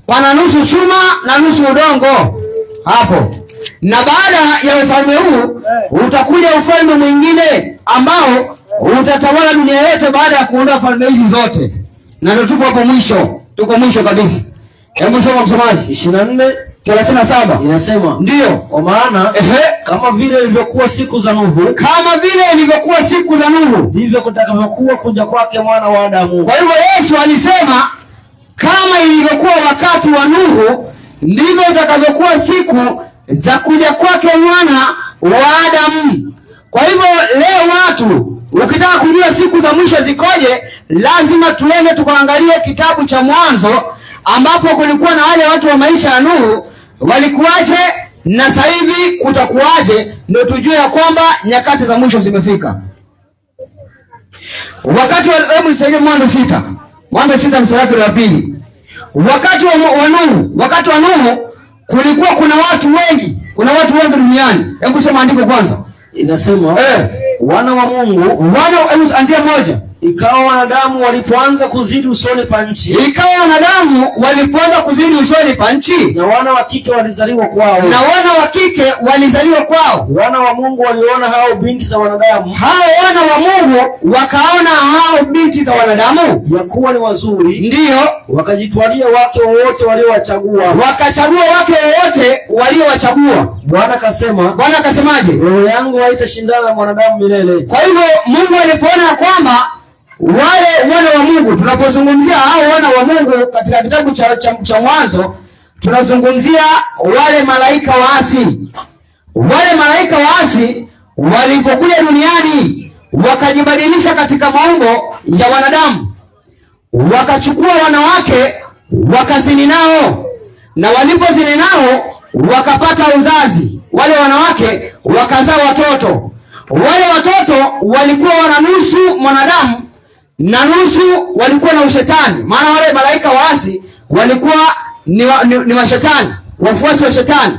Pana nusu chuma na nusu udongo hapo. Na baada ya ufalme huu utakuja ufalme mwingine ambao utatawala dunia yote baada ya kuondoa falme hizi zote. Na ndio tupo hapo mwisho, tuko mwisho kabisa. Hebu soma msomaji. 24 37. Inasema, Ndiyo. kwa maana kama vile ilivyokuwa siku za Nuhu, Kama vile ilivyokuwa siku za Nuhu, ndivyo kutakavyokuwa kuja kwake mwana wa Adamu. Kwa hivyo Yesu alisema kama ilivyokuwa wakati wa Nuhu, ndivyo itakavyokuwa siku za kuja kwake mwana wa Adamu. Kwa hivyo leo watu Ukitaka kujua siku za mwisho zikoje, lazima tuende tukaangalie kitabu cha Mwanzo, ambapo kulikuwa na wale watu wa maisha ya Nuhu walikuwaje na sasa hivi kutakuwaje, ndio tujue ya kwamba nyakati za mwisho zimefika. Wakati wa, hebu nisaidie Mwanzo 6, Mwanzo 6 mstari wake wa 2. Wakati wa Nuhu, wakati wa Nuhu kulikuwa kuna watu wengi, kuna watu wengi duniani. Hebu soma andiko kwanza. Inasema wana wa Mungu, Wana, hebu anzia 1. Ikawa wanadamu walipoanza kuzidi usoni pa nchi, Ikawa wanadamu walipoanza kuzidi usoni pa nchi, na wana wa kike walizaliwa kwao, na wana wa kike walizaliwa kwao, wana wa Mungu waliona hao binti za wanadamu hao wana wa Mungu wakaona hao binti za wanadamu ya kuwa ni wazuri, ndiyo wakajitwalia wake wote waliowachagua. Wakachagua wake wote waliowachagua. Bwana akasema, Bwana akasemaje? Roho yangu haitashindana na mwanadamu milele. Kwa hivyo Mungu alipoona kwamba wale wana wa Mungu, tunapozungumzia hao wana wa Mungu katika kitabu cha Mwanzo, tunazungumzia wale malaika waasi. Wale malaika waasi walipokuja duniani wakajibadilisha katika maumbo ya wanadamu, wakachukua wanawake wakazini nao, na walipozini nao wakapata uzazi. Wale wanawake wakazaa watoto. Wale watoto walikuwa wana nusu mwanadamu na nusu walikuwa na ushetani. Maana wale malaika waasi walikuwa ni mashetani, wafuasi wa shetani.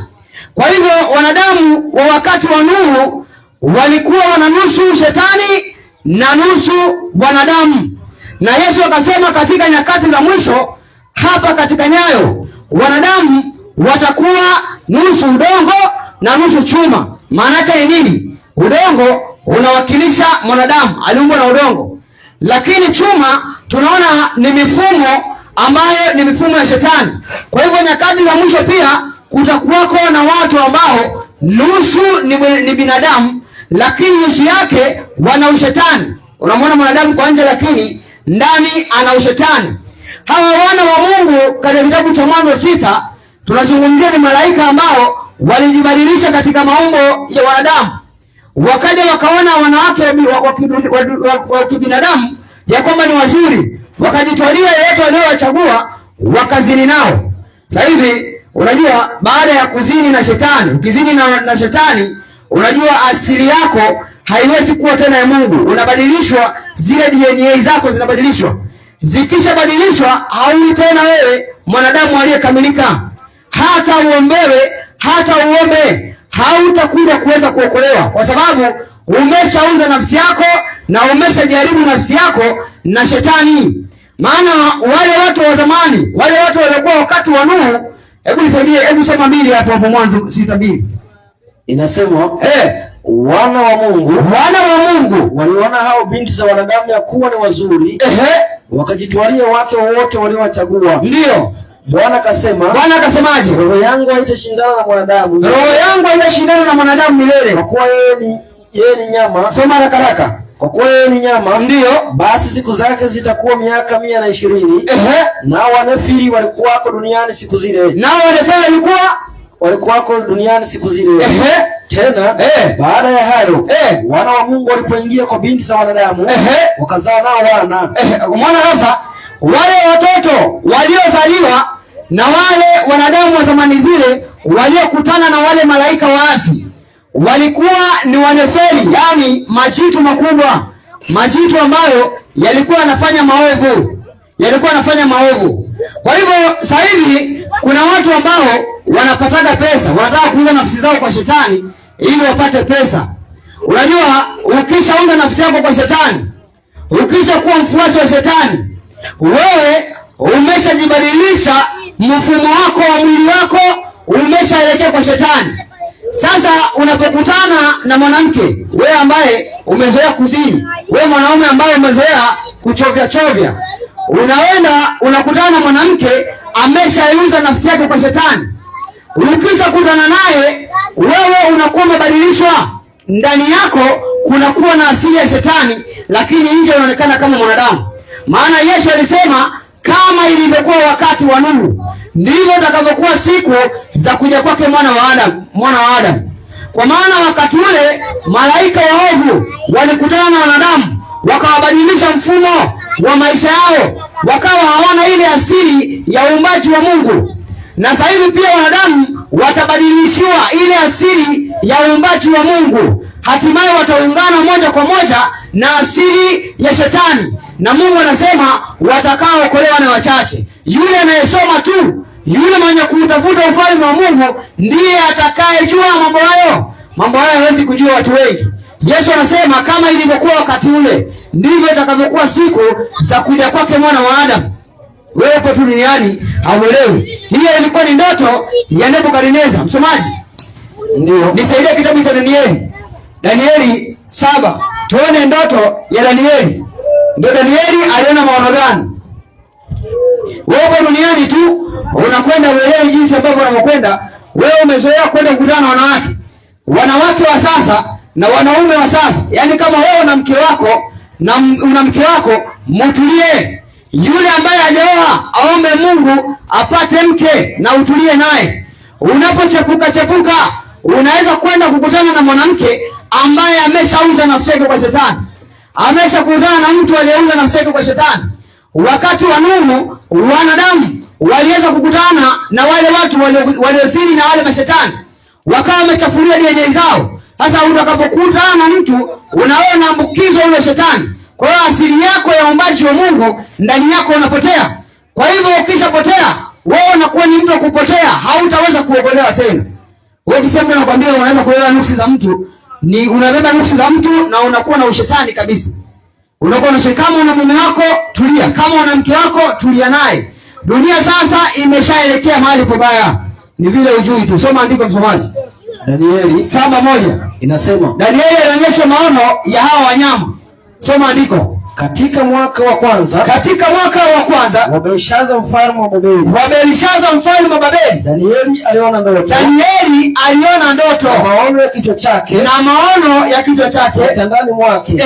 Kwa hivyo wanadamu wa wakati wa Nuhu walikuwa wana nusu shetani na nusu wanadamu. Na Yesu akasema katika nyakati za mwisho hapa katika nyayo wanadamu watakuwa nusu udongo na nusu chuma. Maana yake ni nini? Udongo unawakilisha mwanadamu, aliumbwa na udongo. Lakini chuma tunaona ni mifumo ambayo ni mifumo ya shetani. Kwa hivyo nyakati za mwisho pia kutakuwako na watu ambao nusu ni binadamu lakini nusu yake wana ushetani. Unamwona mwanadamu kwa nje lakini ndani ana ushetani. Hawa wana wa Mungu katika kitabu cha Mwanzo 6 tunazungumzia ni malaika ambao walijibadilisha katika maumbo ya wanadamu. Wakaja wakaona wanawake wa kibinadamu ya kwamba ni wazuri, wakajitwalia yeyote waliowachagua wakazini nao. Sasa hivi unajua baada ya kuzini na shetani, ukizini na shetani, unajua asili yako haiwezi kuwa tena ya Mungu. Unabadilishwa, zile DNA zako zinabadilishwa. Zikishabadilishwa haui tena wewe mwanadamu aliyekamilika. Hata uombewe, hata uombe, hautakuja kuweza kuokolewa, kwa sababu umeshauza nafsi yako na umeshajaribu nafsi yako na shetani. Maana wale watu wa zamani, wale watu waliokuwa wakati wa Nuhu, hebu nisaidie, hebu soma 2 hapo hapo Mwanzo 6:2. Inasema, wana wa Mungu, wana wa Mungu waliona hao binti za wanadamu ya kuwa ni wazuri, wakajitwalia wake wote waliowachagua. Ndio. Bwana akasema, Bwana akasemaje? Roho yangu haitashindana na mwanadamu. Roho yangu haitashindana na mwanadamu milele. Kwa kuwa yeye ni nyama. Soma haraka haraka. Kwa kuwa yeye ni nyama. Ndio. Basi siku zake zitakuwa miaka 120. Nao Wanefili walikuwako duniani siku zile. Nao Wanefili walikuwako duniani siku zile. Tena baada ya hayo, wana wa Mungu walipoingia kwa binti za wanadamu, wakazaa nao wana. Umeona sasa wale watoto waliozaliwa na wale wanadamu wa zamani zile waliokutana na wale malaika waasi walikuwa ni Wanefeli, yani majitu makubwa, majitu ambayo yalikuwa yanafanya maovu, yalikuwa yanafanya maovu. Kwa hivyo sasa hivi kuna watu ambao wanapataga pesa, wanataka kuuza nafsi zao kwa shetani ili wapate pesa. Unajua, ukishauza nafsi yako kwa shetani, ukishakuwa mfuasi wa shetani, wewe umeshajibadilisha mfumo wako wa mwili wako umeshaelekea kwa shetani. Sasa unapokutana na mwanamke, wewe ambaye umezoea kuzini, wewe mwanaume ambaye umezoea kuchovya chovya, unaenda unakutana na mwanamke ameshaiuza nafsi yake kwa shetani. Ukishakutana naye wewe unakuwa umebadilishwa, ndani yako kunakuwa na asili ya shetani, lakini nje unaonekana kama mwanadamu. Maana Yesu alisema kama ilivyokuwa wakati wa Nuhu ndivyo itakavyokuwa siku za kuja kwake mwana wa Adam, mwana wa Adam. Kwa maana wakati ule malaika waovu walikutana na wanadamu wakawabadilisha mfumo wa maisha yao, wakawa hawana ile asili ya uumbaji wa Mungu. Na sasa hivi pia wanadamu watabadilishiwa ile asili ya uumbaji wa Mungu, hatimaye wataungana moja kwa moja na asili ya Shetani. Na Mungu anasema watakaookolewa na wachache. Yule anayesoma tu, yule mwenye kuutafuta ufalme wa Mungu ndiye atakayejua mambo hayo. Mambo hayo hawezi kujua watu wengi. Yesu anasema kama ilivyokuwa wakati ule, ndivyo itakavyokuwa siku za kuja kwake mwana wa Adamu. Wewe upo tu duniani hauelewi. Hiyo ilikuwa ni ndoto ya Nebukadneza. Msomaji, Ndio. nisaidie kitabu cha Danieli, Danieli 7, tuone ndoto ya Danieli. Ndio Danieli aliona maono gani? Wewe upo duniani tu unakwenda, uelewi jinsi ambavyo unavyokwenda. Wewe umezoea kwenda kukutana na wanawake, wanawake wa sasa na wanaume wa sasa. Yaani kama wewe una mke wako na una mke wako, mtulie. Yule ambaye hajaoa aombe Mungu apate mke na utulie naye. Unapochepuka chepuka, unaweza kwenda kukutana na mwanamke ambaye ameshauza nafsi yake kwa shetani, ameshakutana na mtu aliyeuza nafsi yake kwa shetani. Wakati wa Nuhu wanadamu waliweza kukutana na wale watu waliozini na wale mashetani, wakawa wamechafulia DNA zao. Sasa utakapokutana na mtu unaona ambukizo ule shetani. Kwa hiyo asili yako ya uumbaji wa Mungu ndani yako unapotea. Kwa hivyo ukishapotea, wewe unakuwa ni mtu wa kupotea, hautaweza kuokolewa tena. Wewe ukisema, nakwambia unaweza kuelewa nuksi za mtu, ni unabeba nuksi za mtu na unakuwa na ushetani kabisa. Unakuwa na kama una mume wako tulia, kama una mke wako tulia naye. Dunia sasa imeshaelekea mahali pabaya, ni vile ujui tu. Soma andiko, msomaji. Danieli 7:1 inasema, Danieli alionyesha maono ya hawa wanyama. Soma andiko. Katika mwaka wa kwanza Katika mwaka wa kwanza wa Belshaza mfalme wa Babeli, wa Belshaza mfalme wa Babeli, Danieli aliona ndoto Danieli aliona ndoto na maono ya kichwa chake na maono ya kichwa chake kitandani mwake.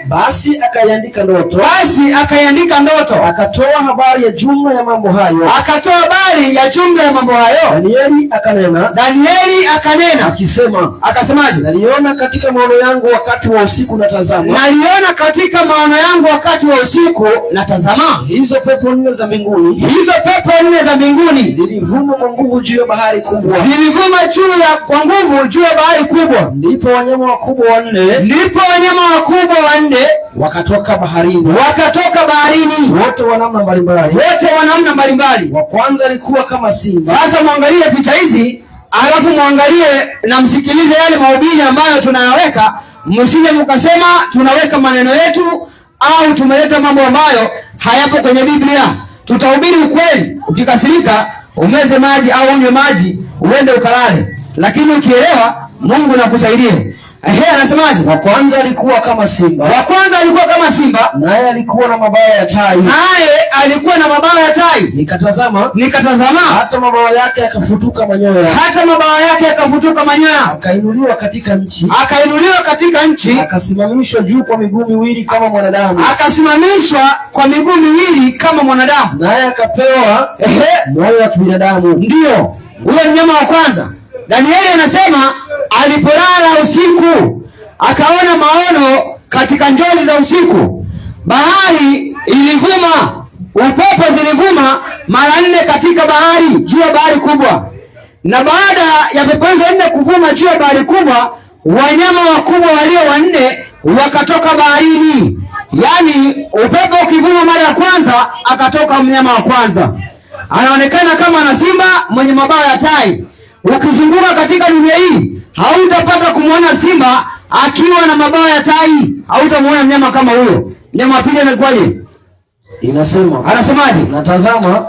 Basi akaiandika ndoto, Basi akaiandika ndoto, akatoa habari ya jumla ya mambo hayo. Akatoa habari ya jumla ya mambo hayo. Danieli akanena Danieli akanena akisema, akasemaje? Naliona katika maono yangu wakati wa usiku, natazama, Naliona katika maono yangu wakati wa usiku, natazama, hizo pepo nne za mbinguni hizo pepo nne za mbinguni zilivuma kwa nguvu juu ya bahari kubwa. zilivuma juu ya kwa nguvu juu ya bahari kubwa. Ndipo wanyama wakubwa wanne Ndipo wanyama wakubwa wanne wakatoka baharini, wakatoka baharini, wote wa namna mbalimbali. Wote wa namna mbalimbali. Wa kwanza alikuwa kama simba, Sasa mwangalie picha hizi, alafu mwangalie na msikilize yale mahubiri ambayo tunayaweka, msije mkasema tunaweka maneno yetu au tumeleta mambo ambayo hayapo kwenye Biblia. Tutahubiri ukweli. Ukikasirika umeze maji au unywe maji uende ukalale, lakini ukielewa, Mungu nakusaidie. Ehe, anasemaje? Wa kwanza alikuwa kama simba, Wa kwanza alikuwa kama simba, naye alikuwa na mabawa ya tai. Naye alikuwa na mabawa ya tai. Nikatazama, Nikatazama, hata mabawa yake yakafutuka manyoya, hata mabawa yake yakafutuka manyoya, akainuliwa katika nchi, akainuliwa katika nchi, akasimamishwa juu kwa miguu miwili kama mwanadamu, akasimamishwa kwa miguu miwili kama mwanadamu. Naye akapewa moyo wa kibinadamu. Ndiyo, huyo mnyama wa kwanza. Danieli anasema alipolala usiku akaona maono katika njozi za usiku, bahari ilivuma, upepo zilivuma mara nne katika bahari, juu ya bahari kubwa. Na baada ya pepo hizo nne kuvuma juu ya bahari kubwa, wanyama wakubwa walio wanne wakatoka baharini. Yaani upepo ukivuma mara ya kwanza, akatoka mnyama wa kwanza, anaonekana kama ana simba mwenye mabawa ya tai. Ukizunguka katika dunia hii hautapata kumwona simba akiwa na mabawa ya tai, hautamuona mnyama kama huyo. Mnyama wa pili anakuwaje? Inasema, Anasemaje? Natazama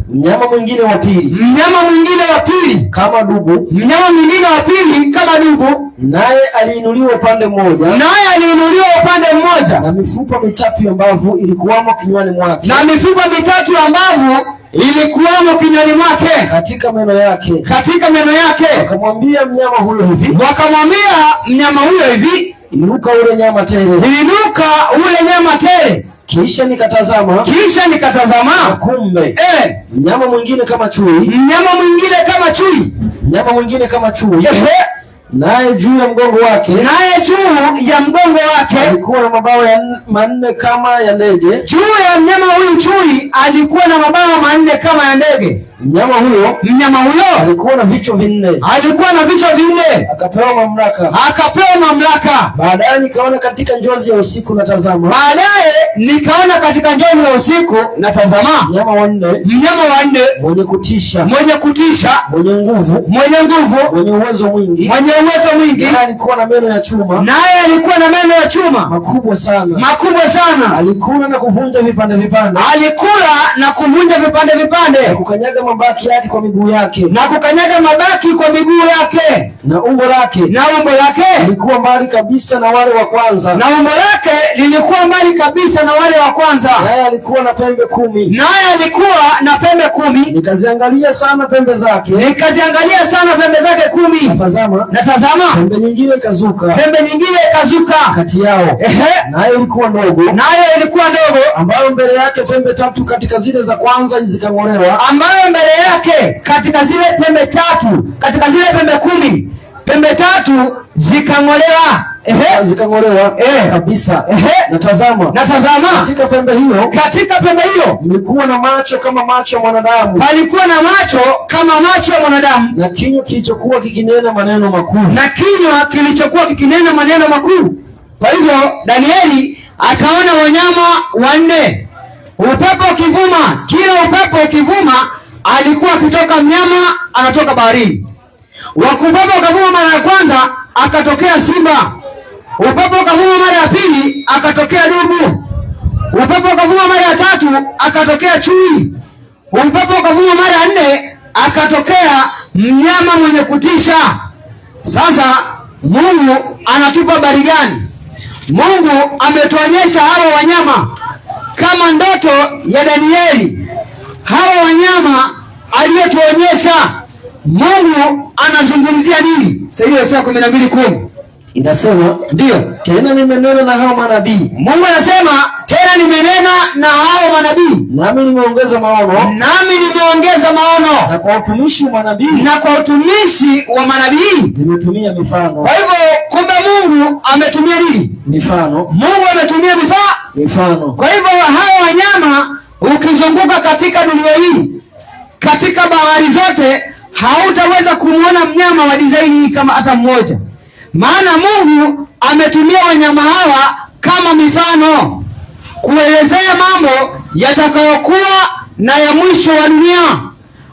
mnyama mwingine wa pili Mnyama mwingine wa pili kama dubu, mnyama mwingine wa pili kama dubu, naye aliinuliwa upande mmoja, naye aliinuliwa upande mmoja, na mifupa mitatu ya mbavu ilikuwamo kinywani mwake, na mifupa mitatu ya mbavu ilikuwamo kinywani mwake, katika meno yake. Katika meno yake. Wakamwambia mnyama huyo hivi, Wakamwambia mnyama huyo hivi, inuka ule nyama tele. Inuka ule nyama tele. Kisha nikatazama, Kisha nikatazama, na kumbe mnyama mwingine kama chui, mnyama mwingine kama chui, mnyama mwingine kama chui, Naye juu ya mgongo wake, Naye juu ya mgongo wake, alikuwa na mabawa manne kama ya ndege. Juu ya mnyama huyu chui alikuwa na mabawa manne kama ya ndege. Mnyama huyo, Mnyama huyo alikuwa na vichwa vinne, alikuwa na vichwa vinne, akapewa mamlaka. Akapewa mamlaka. Baadaye nikaona katika njozi ya usiku, na tazama, Baadaye nikaona katika njozi ya usiku, na tazama, mnyama wa nne, mnyama wa nne, mwenye kutisha, mwenye kutisha, mwenye nguvu, mwenye nguvu, mwenye uwezo mwingi, mwenye uwezo mwingi, naye alikuwa na meno ya chuma, naye alikuwa na meno ya chuma makubwa sana, makubwa sana, alikula na kuvunja vipande vipande, alikula na kuvunja vipande vipande, na kukanyaga mabaki yake kwa miguu yake, na kukanyaga mabaki kwa miguu yake, na umbo lake, na umbo lake lilikuwa mbali kabisa na wale wa kwanza, na umbo lake lilikuwa mbali kabisa na wale wa kwanza, naye alikuwa na pembe 10, naye alikuwa na pembe 10. Nikaziangalia sana pembe zake, nikaziangalia sana pembe zake 10, natazama, na tazama, pembe nyingine ikazuka, pembe nyingine ikazuka kati yao, nayo ilikuwa ndogo, nayo ilikuwa ndogo, ambayo mbele yake pembe 3 katika zile za kwanza zikang'olewa, ambayo mbele yake katika zile pembe 3, katika zile pembe 10, pembe 3 zikang'olewa. Zikang'olewa kabisa. Na tazama, Na tazama, katika pembe hiyo, katika pembe hiyo mlikuwa na macho kama macho ya mwanadamu, palikuwa na macho kama macho ya mwanadamu, na kinywa kilichokuwa kikinena maneno makuu, na kinywa kilichokuwa kikinena maneno makuu. Kwa hivyo Danieli akaona wanyama wanne, upepo ukivuma, kila upepo ukivuma alikuwa akitoka mnyama anatoka baharini. Upepo ukavuma mara ya kwanza akatokea simba. Upepo ukavuma mara ya pili akatokea dubu. Upepo ukavuma mara ya tatu akatokea chui. Upepo ukavuma mara ya nne akatokea mnyama mwenye kutisha. Sasa Mungu anatupa habari gani? Mungu ametuonyesha hawa wanyama kama ndoto ya Danieli. Hawa wanyama aliyetuonyesha, Mungu anazungumzia nini? Sasa hiyo Isaya 12:10 inasema, ndio, tena nimenena na hao manabii. Mungu anasema tena nimenena na hao manabii, nami nimeongeza maono, nami nimeongeza maono, na kwa utumishi wa manabii, na kwa utumishi wa manabii nimetumia mifano. Kwa hivyo kumbe Mungu ametumia nini? Mifano. Mungu ametumia mifano. Kwa hivyo hao wanyama ukizunguka katika dunia hii, katika bahari zote, hautaweza kumuona mnyama wa design hii kama hata mmoja. Maana Mungu ametumia wanyama hawa kama mifano kuelezea mambo yatakayokuwa na ya mwisho wa dunia.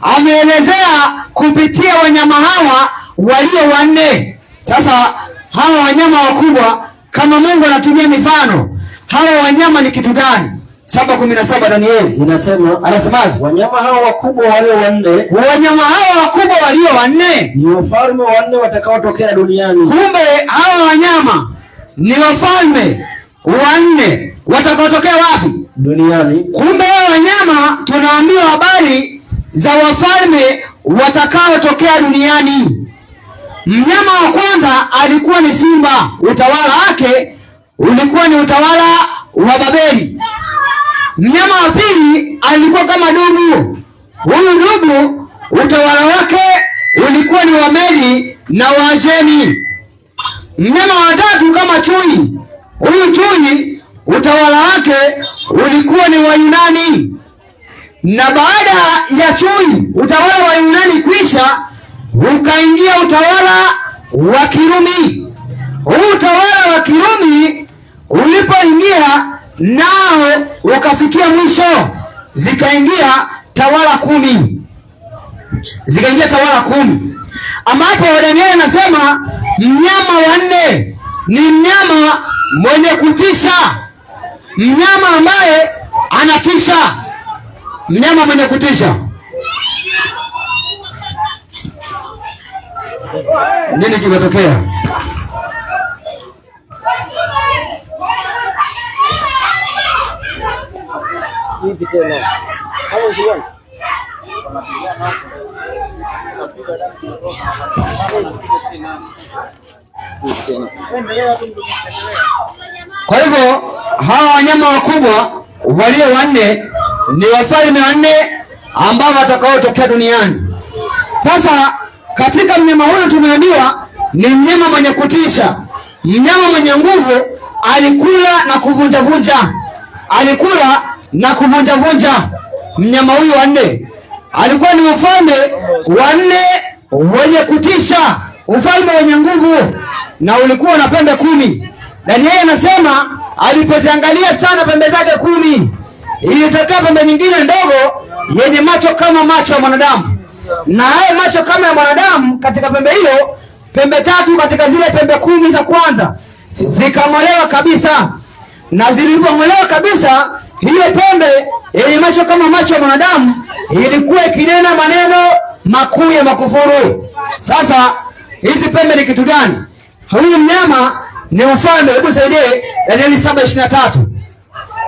Ameelezea kupitia wanyama hawa walio wanne. Sasa hawa wanyama wakubwa, kama Mungu anatumia mifano, hawa wanyama ni kitu gani? 7:17 Danieli inasema, anasemaje? Wanyama hawa wakubwa walio wanne, wanyama hawa wakubwa walio wanne ni wafalme wanne watakaotokea duniani. Kumbe hawa wanyama ni wafalme wanne watakaotokea wapi? Duniani. Kumbe hawa wanyama tunaambiwa habari za wafalme watakaotokea duniani. Mnyama wa kwanza alikuwa ni simba, utawala wake ulikuwa ni utawala wa Babeli. Mnyama wa pili alikuwa kama dubu. Huyu dubu utawala wake ulikuwa ni wa Medi na Waajemi. Mnyama wa tatu kama chui. Huyu chui utawala wake ulikuwa ni wa Yunani. Na baada ya chui utawala wa Yunani kuisha, ukaingia utawala wa Kirumi. Huu utawala wa Kirumi ulipoingia nao ukafikia mwisho, zikaingia tawala 10. Zikaingia tawala 10, ambapo Danieli anasema mnyama wa nne ni mnyama mwenye kutisha, mnyama ambaye anatisha, mnyama mwenye kutisha. Nini kimetokea? Kwa hivyo hawa wanyama wakubwa walio wanne ni wafalme wanne ambao watakaotokea duniani. Sasa katika mnyama huyu tumeambiwa ni mnyama mwenye kutisha, mnyama mwenye nguvu, alikula na kuvunjavunja, alikula na kuvunjavunja. Mnyama huyu wa nne alikuwa ni ufalme wa nne wenye kutisha, ufalme wenye nguvu, na ulikuwa na pembe 10. Danieli anasema alipoziangalia sana pembe zake 10, ilitokea pembe nyingine ndogo yenye macho kama macho ya mwanadamu, na hayo macho kama ya mwanadamu katika pembe hiyo, pembe 3 katika zile pembe 10 za kwanza zikang'olewa kabisa, na zilipong'olewa kabisa, hiyo pembe yenye macho kama macho ya mwanadamu ilikuwa ikinena maneno makuu ya makufuru. Sasa hizi pembe ni kitu gani? Huyu mnyama ni ufalme. Hebu saidie Danieli 7:23.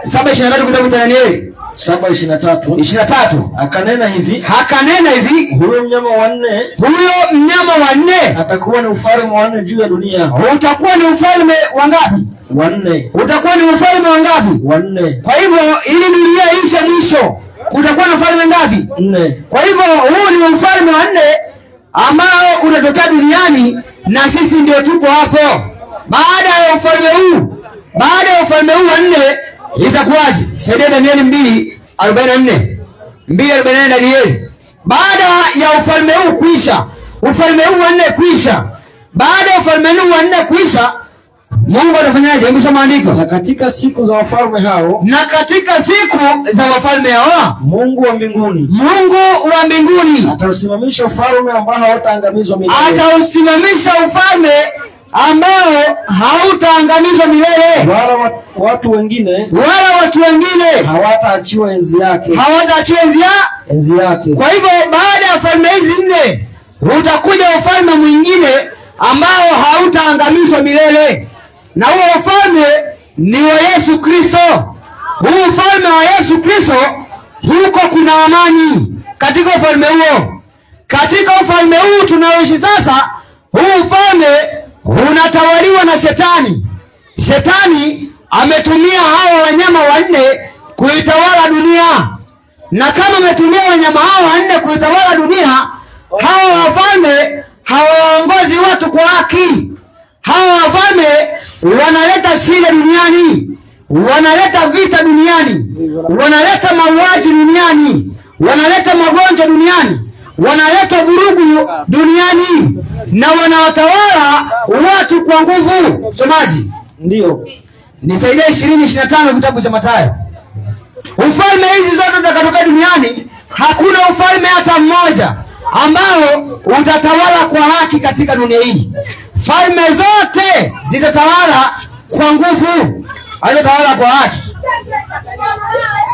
7:23 kitabu cha Danieli. 7:23. 23. Akanena hivi. Akanena hivi. Huyo mnyama wa nne. Huyo mnyama wa nne atakuwa ni ufalme wa nne juu ya dunia. Utakuwa ni ufalme wa ngapi? Wa nne. Utakuwa ni ufalme wa ngapi? Wa nne. Kwa hivyo ili dunia ishe mwisho, kutakuwa na ufalme ngapi? 4. Kwa hivyo huu ni ufalme wa 4 ambao unatokea duniani na sisi ndio tuko hapo. Baada ya ufalme huu, baada ya ufalme huu wa 4 itakuwaje? Saidia Danieli 2:44. 2:44 Danieli. Baada ya ufalme huu kuisha, ufalme huu wa 4 kuisha, baada ya ufalme huu wa 4 kuisha, Mungu atafanyaje? Hebu soma andiko. Na katika siku za wafalme hao, na katika siku za wafalme hao, Mungu wa mbinguni, Mungu wa mbinguni atausimamisha ufalme ambao hautaangamizwa milele. Atausimamisha ufalme ambao hautaangamizwa milele. Wala watu wengine, wala watu wengine hawataachiwa enzi yake. Hawataachiwa enzi yake. Kwa hivyo baada ya falme hizi 4 utakuja ufalme mwingine ambao hautaangamizwa milele. Na huo ufalme ni wa Yesu Kristo. Huu ufalme wa Yesu Kristo, huko kuna amani katika ufalme huo. Katika ufalme huu tunaoishi sasa, huu ufalme unatawaliwa na Shetani. Shetani ametumia hawa wanyama 4 kuitawala dunia. Na kama ametumia wanyama hawa 4 kuitawala dunia, hawa wafalme hawaongozi watu kwa haki. Hawa wafalme wanaleta shida duniani, wanaleta vita duniani, wanaleta mauaji duniani, wanaleta magonjwa duniani, wanaleta vurugu duniani, na wanawatawala watu kwa nguvu. Msomaji, ndio nisaidie 20:25 kitabu cha Mathayo. Ufalme hizi zote zitakatoka duniani, hakuna ufalme hata mmoja ambao utatawala kwa haki katika dunia hii. Falme zote zitatawala kwa nguvu, hazitatawala kwa haki.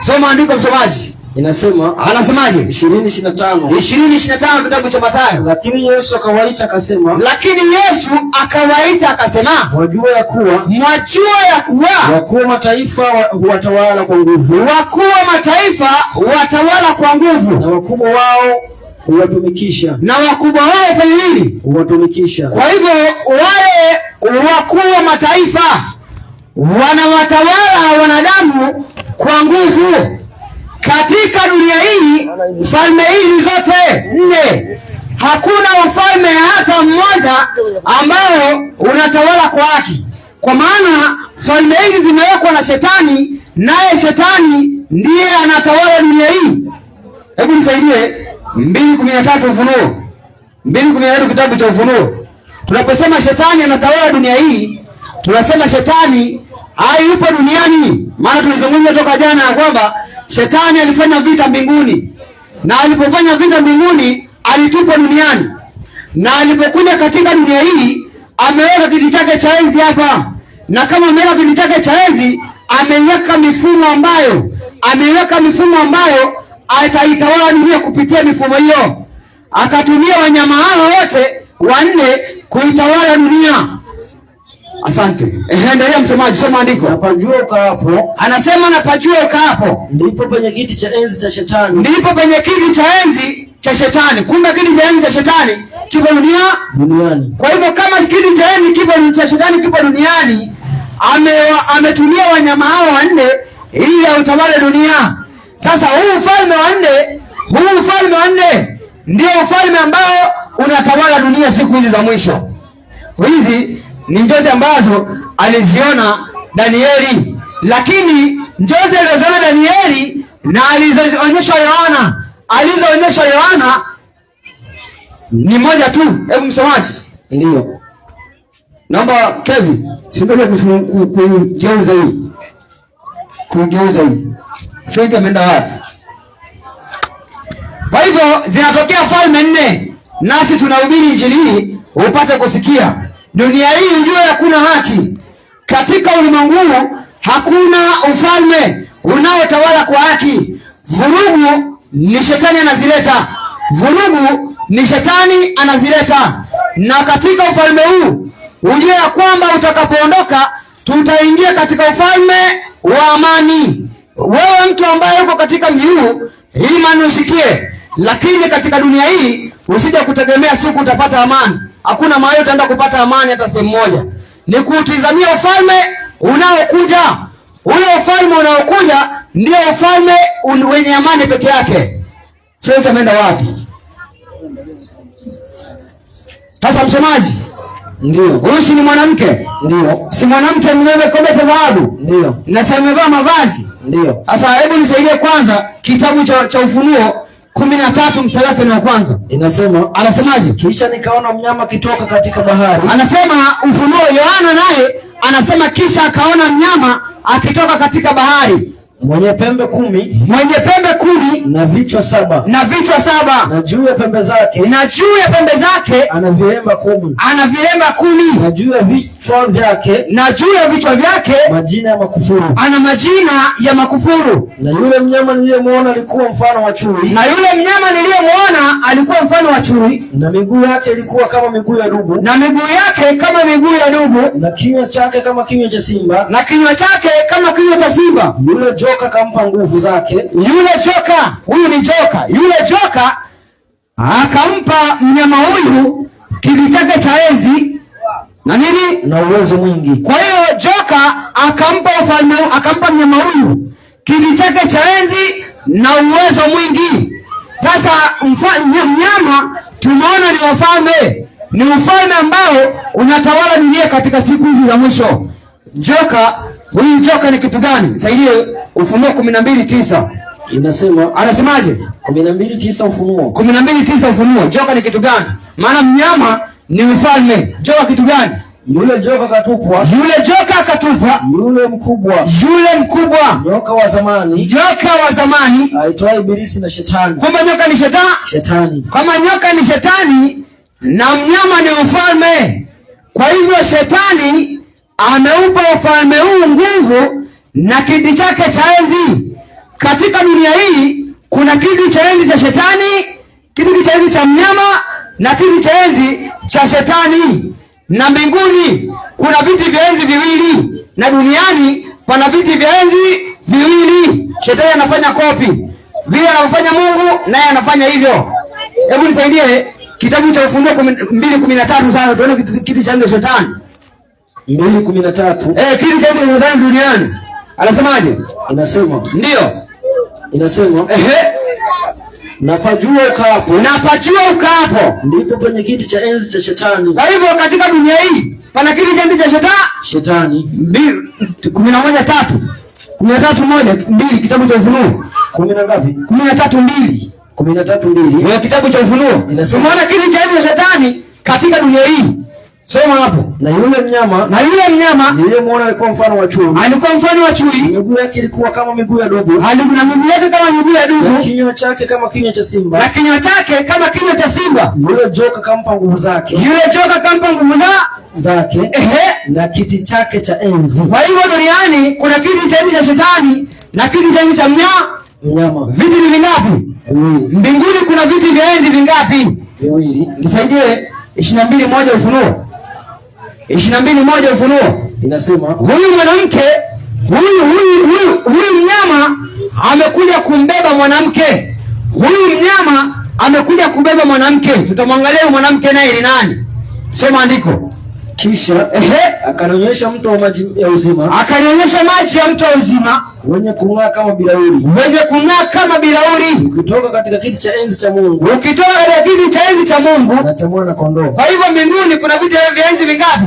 Soma andiko msomaji. Inasema, anasemaje? 20:25. 20:25 kitabu cha Mathayo. Lakini Yesu akawaita akasema, Lakini Yesu akawaita akasema, mwajua ya kuwa, mwajua ya kuwa wakuu wa mataifa huwatawala kwa nguvu, wakuu wa mataifa huwatawala kwa nguvu, na wakubwa wao huwatumikisha, na wakubwa wao fanya nini? Huwatumikisha. Kwa hivyo wale wakuu wa mataifa wanawatawala wanadamu kwa nguvu. Katika dunia hii falme hizi zote 4, hakuna ufalme hata mmoja ambao unatawala kwa haki. Kwa maana falme hizi zimewekwa na Shetani, naye Shetani ndiye anatawala dunia hii. Hebu nisaidie 2:13 Ufunuo. 2:13 kitabu cha Ufunuo. Tunaposema Shetani anatawala dunia hii, tunasema Shetani hayupo duniani. Maana tulizungumza toka jana ya kwamba Shetani alifanya vita mbinguni, na alipofanya vita mbinguni alitupwa duniani, na alipokuja katika dunia hii ameweka kiti chake cha enzi hapa, na kama ameweka kiti chake cha enzi, ameweka mifumo ambayo, ameweka mifumo ambayo ataitawala dunia kupitia mifumo hiyo. Akatumia wanyama hao wote 4 kuitawala dunia. Asante. Endelea msomaji, soma andiko. Na pajua ukaapo. Anasema na pajua ukaapo. Ndipo penye kiti cha enzi cha Shetani. Ndipo penye kiti cha enzi cha Shetani. Kumbe kiti cha enzi cha Shetani kipo duniani. Kwa hivyo kama kiti cha enzi kipo cha Shetani kipo duniani, ametumia wanyama hao 4 ili autawale dunia. Sasa huu ufalme wa 4, huu ufalme wa 4 ndio ufalme ambao unatawala dunia siku hizi za mwisho. Hizi ni njozi ambazo aliziona Danieli, lakini njozi alizoziona Danieli na alizoonyesha Yohana, alizoonyesha Yohana ni moja tu. Hebu msomaji, Ndiyo. Naomba Kevin, simbe kugeuza hii, kugeuza hii. Frank ameenda wapi? Kwa hivyo zinatokea falme nne, nasi tunahubiri injili hii upate kusikia. Dunia hii ujue hakuna haki katika ulimwengu huu, hakuna ufalme unaotawala kwa haki. Vurugu ni shetani anazileta, vurugu ni shetani anazileta. Na katika ufalme huu ujue ya kwamba utakapoondoka, tutaingia katika ufalme wa amani. Wewe mtu ambaye uko katika mji huu, imani usikie, lakini katika dunia hii usije kutegemea siku utapata amani. Hakuna mahali utaenda kupata amani hata sehemu moja. Ni kuutizamia ufalme unaokuja. Ule ufalme unaokuja ndio ufalme wenye amani peke yake. Frank ameenda wapi? Sasa msomaji, Ndiyo. huyu si ni mwanamke? Ndiyo. Si mwanamke amebeba kikombe cha dhahabu? Ndiyo. Na si amevaa mavazi? Ndiyo. Sasa hebu nisaidie kwanza kitabu cha Ufunuo 13 mstari wake ni wa kwanza. Inasema, Anasemaje? kisha nikaona mnyama akitoka katika bahari, Anasema Ufunuo, Yohana naye anasema kisha akaona mnyama akitoka katika bahari, mwenye pembe 10 mwenye pembe 10 na vichwa 7, na vichwa 7, na juu ya pembe zake na juu ya pembe zake ana vilemba 10, ana vilemba 10, na juu ya vichwa vyake na juu ya vichwa vyake majina ya makufuru. ana majina ya makufuru. Na yule mnyama niliyemuona alikuwa mfano wa chui, Na yule mnyama niliyemuona alikuwa mfano wa chui, na miguu yake ilikuwa kama miguu ya dubu, na miguu yake kama miguu ya dubu, na kinywa chake kama kinywa cha simba. na kinywa chake kama kinywa cha simba. Yule joka akampa nguvu zake, Yule joka, huyu ni joka, yule joka akampa mnyama huyu kiti chake cha enzi na nini, na uwezo mwingi. Kwa hiyo joka akampa ufalme, akampa mnyama huyu kiti chake cha enzi na uwezo mwingi. Sasa mnyama tumeona ni wafalme, ni ufalme ambao unatawala dunia katika siku hizi za mwisho. Joka huyu, joka ni kitu gani? Saidie Ufunuo 12:9. Inasema, Anasemaje? 12:9 Ufunuo. 12:9 Ufunuo. Joka ni kitu gani? Maana mnyama ni ufalme. Joka kitu gani? Yule joka akatupwa, Yule joka akatupwa, yule mkubwa, yule mkubwa, nyoka wa zamani, nyoka wa zamani, aitwaye Ibilisi na Shetani. Kwamba nyoka ni shetani? Shetani. Kama nyoka ni shetani na mnyama ni ufalme. Kwa hivyo shetani ameupa ufalme huu nguvu na kiti chake cha enzi. Katika dunia hii kuna kiti cha enzi cha shetani, kiti cha enzi cha mnyama na kiti cha enzi cha shetani. Na mbinguni kuna viti vya enzi viwili na duniani pana viti vya enzi viwili. Shetani anafanya kopi vile anavyofanya Mungu, naye anafanya hivyo. Hebu nisaidie kitabu cha Ufunuo 2:13 sasa tuone kiti cha enzi cha shetani. 2:13. Kiti cha enzi cha shetani duniani. Anasemaje? Inasema. Ndio. Inasema. Ehe. Na pajua ukaapo. Na pajua ukaapo. Ndipo penye kiti cha enzi cha shetani. Kwa hivyo katika dunia hii pana kiti cha enzi cha shetani. Shetani. 11:3. 13:1-2 kitabu cha Ufunuo. 10 na ngapi? 13:2. 13:2. Ni kitabu cha Ufunuo. Inasema. Tumeona kiti cha enzi cha shetani katika dunia hii. Soma hapo. Na yule mnyama, Na yule mnyama niliyemwona alikuwa mfano wa chui. Alikuwa mfano wa chui. Miguu yake ilikuwa kama miguu ya dubu. Alikuwa na miguu yake kama miguu ya dubu. Na kinywa chake kama kinywa cha simba. Na kinywa chake kama kinywa cha simba. Yule joka akampa nguvu zake. Yule joka akampa nguvu zake. Ehe. Na kiti chake cha enzi. Kwa hivyo duniani kuna kiti cha enzi cha shetani na kiti cha enzi cha mnyama. Viti ni vingapi? Viwili. Mbinguni kuna viti vya enzi vingapi? Viwili. Nisaidie 22:1 Ufunuo. 22:1 Ufunuo. Inasema huyu mwanamke, huyu mnyama amekuja kumbeba mwanamke. Huyu mnyama amekuja kubeba mwanamke. Tutamwangalia huyu mwanamke naye ni nani. Soma andiko. Kisha akanionyesha mto wa maji ya uzima. Akanionyesha maji ya mto wa uzima wenye kung'aa kama bilauri. Wenye kung'aa kama bilauri. Ukitoka katika kiti cha enzi cha Mungu. Ukitoka katika kiti cha enzi cha Mungu na cha Mwana Kondoo. Kwa hivyo mbinguni kuna viti vya enzi vingapi?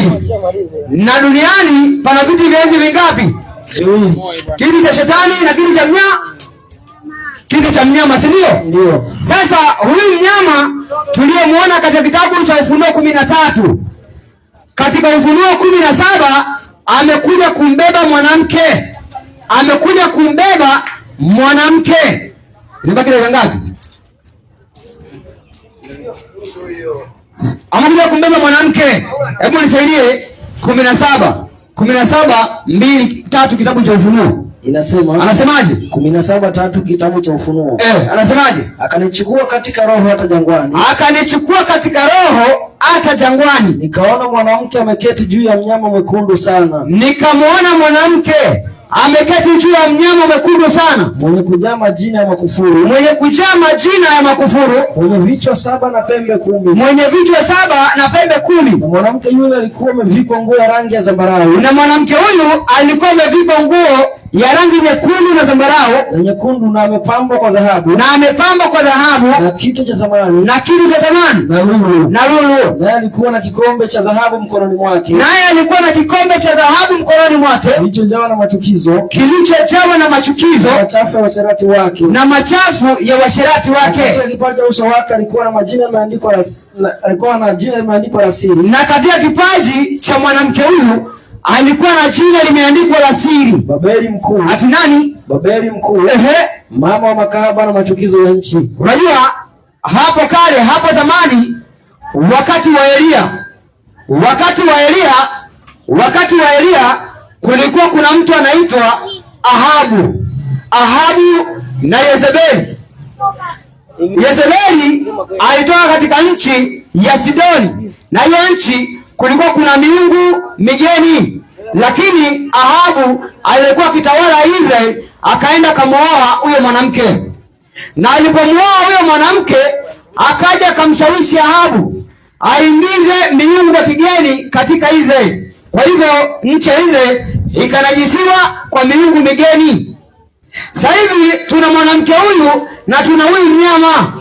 Viwili. Na duniani pana viti vya enzi vingapi? Viwili. Kiti cha shetani na kiti cha mnyama. Kiti cha mnyama, si ndio? Ndio. Sasa huyu mnyama tuliyemuona katika kitabu cha Ufunuo 13, katika Ufunuo 17 amekuja kumbeba mwanamke, amekuja kumbeba mwanamke. Zimebaki dakika ngapi? Amekuja kumbeba mwanamke. Hebu nisaidie 17 17 2 3, kitabu cha Ufunuo. Inasema, Anasemaje? 17:3 kitabu cha Ufunuo. Anasemaje? Akanichukua katika roho hata jangwani, Akanichukua katika roho hata jangwani, nikaona mwanamke ameketi juu ya mnyama mwekundu sana, nikamwona mwanamke ameketi juu ya mnyama mwekundu sana, mwenye kujaa majina ya makufuru, mwenye kujaa majina ya makufuru, mwenye vichwa 7 na pembe 10. mwenye vichwa 7 na pembe 10. Na mwanamke yule alikuwa amevikwa nguo ya rangi ya zambarau Na mwanamke huyu alikuwa amevikwa nguo ya rangi nyekundu na zambarau na nyekundu, na amepambwa kwa dhahabu na amepambwa kwa dhahabu na kitu cha thamani na kitu cha thamani na lulu. na lulu. Naye alikuwa na kikombe cha dhahabu mkononi mwake, Naye alikuwa na kikombe cha dhahabu mkononi mwake kilichojawa na machukizo kilichojawa na machukizo na machafu ya washerati wake. na machafu ya washerati wake. Katika kipaji cha uso wake alikuwa na majina yameandikwa alikuwa na jina limeandikwa la siri, Na katika kipaji cha mwanamke huyu alikuwa na jina limeandikwa la siri. Babeli mkuu, Ati nani? Babeli mkuu, Ehe. mama wa makahaba na machukizo ya nchi. Unajua hapo kale, hapo zamani, wakati wa Elia, wakati wa Elia, wakati wa Elia kulikuwa kuna mtu anaitwa Ahabu. Ahabu na Yezebeli. Yezebeli alitoka katika nchi ya Sidoni, na hiyo nchi kulikuwa kuna miungu migeni, lakini Ahabu alikuwa akitawala Israeli, akaenda akamuoa huyo mwanamke, na alipomuoa huyo mwanamke akaja akamshawishi Ahabu aingize miungu ya kigeni katika Israeli. Kwa hivyo nchi ya Israeli ikanajisiwa kwa miungu migeni. Sasa hivi tuna mwanamke huyu na tuna huyu mnyama.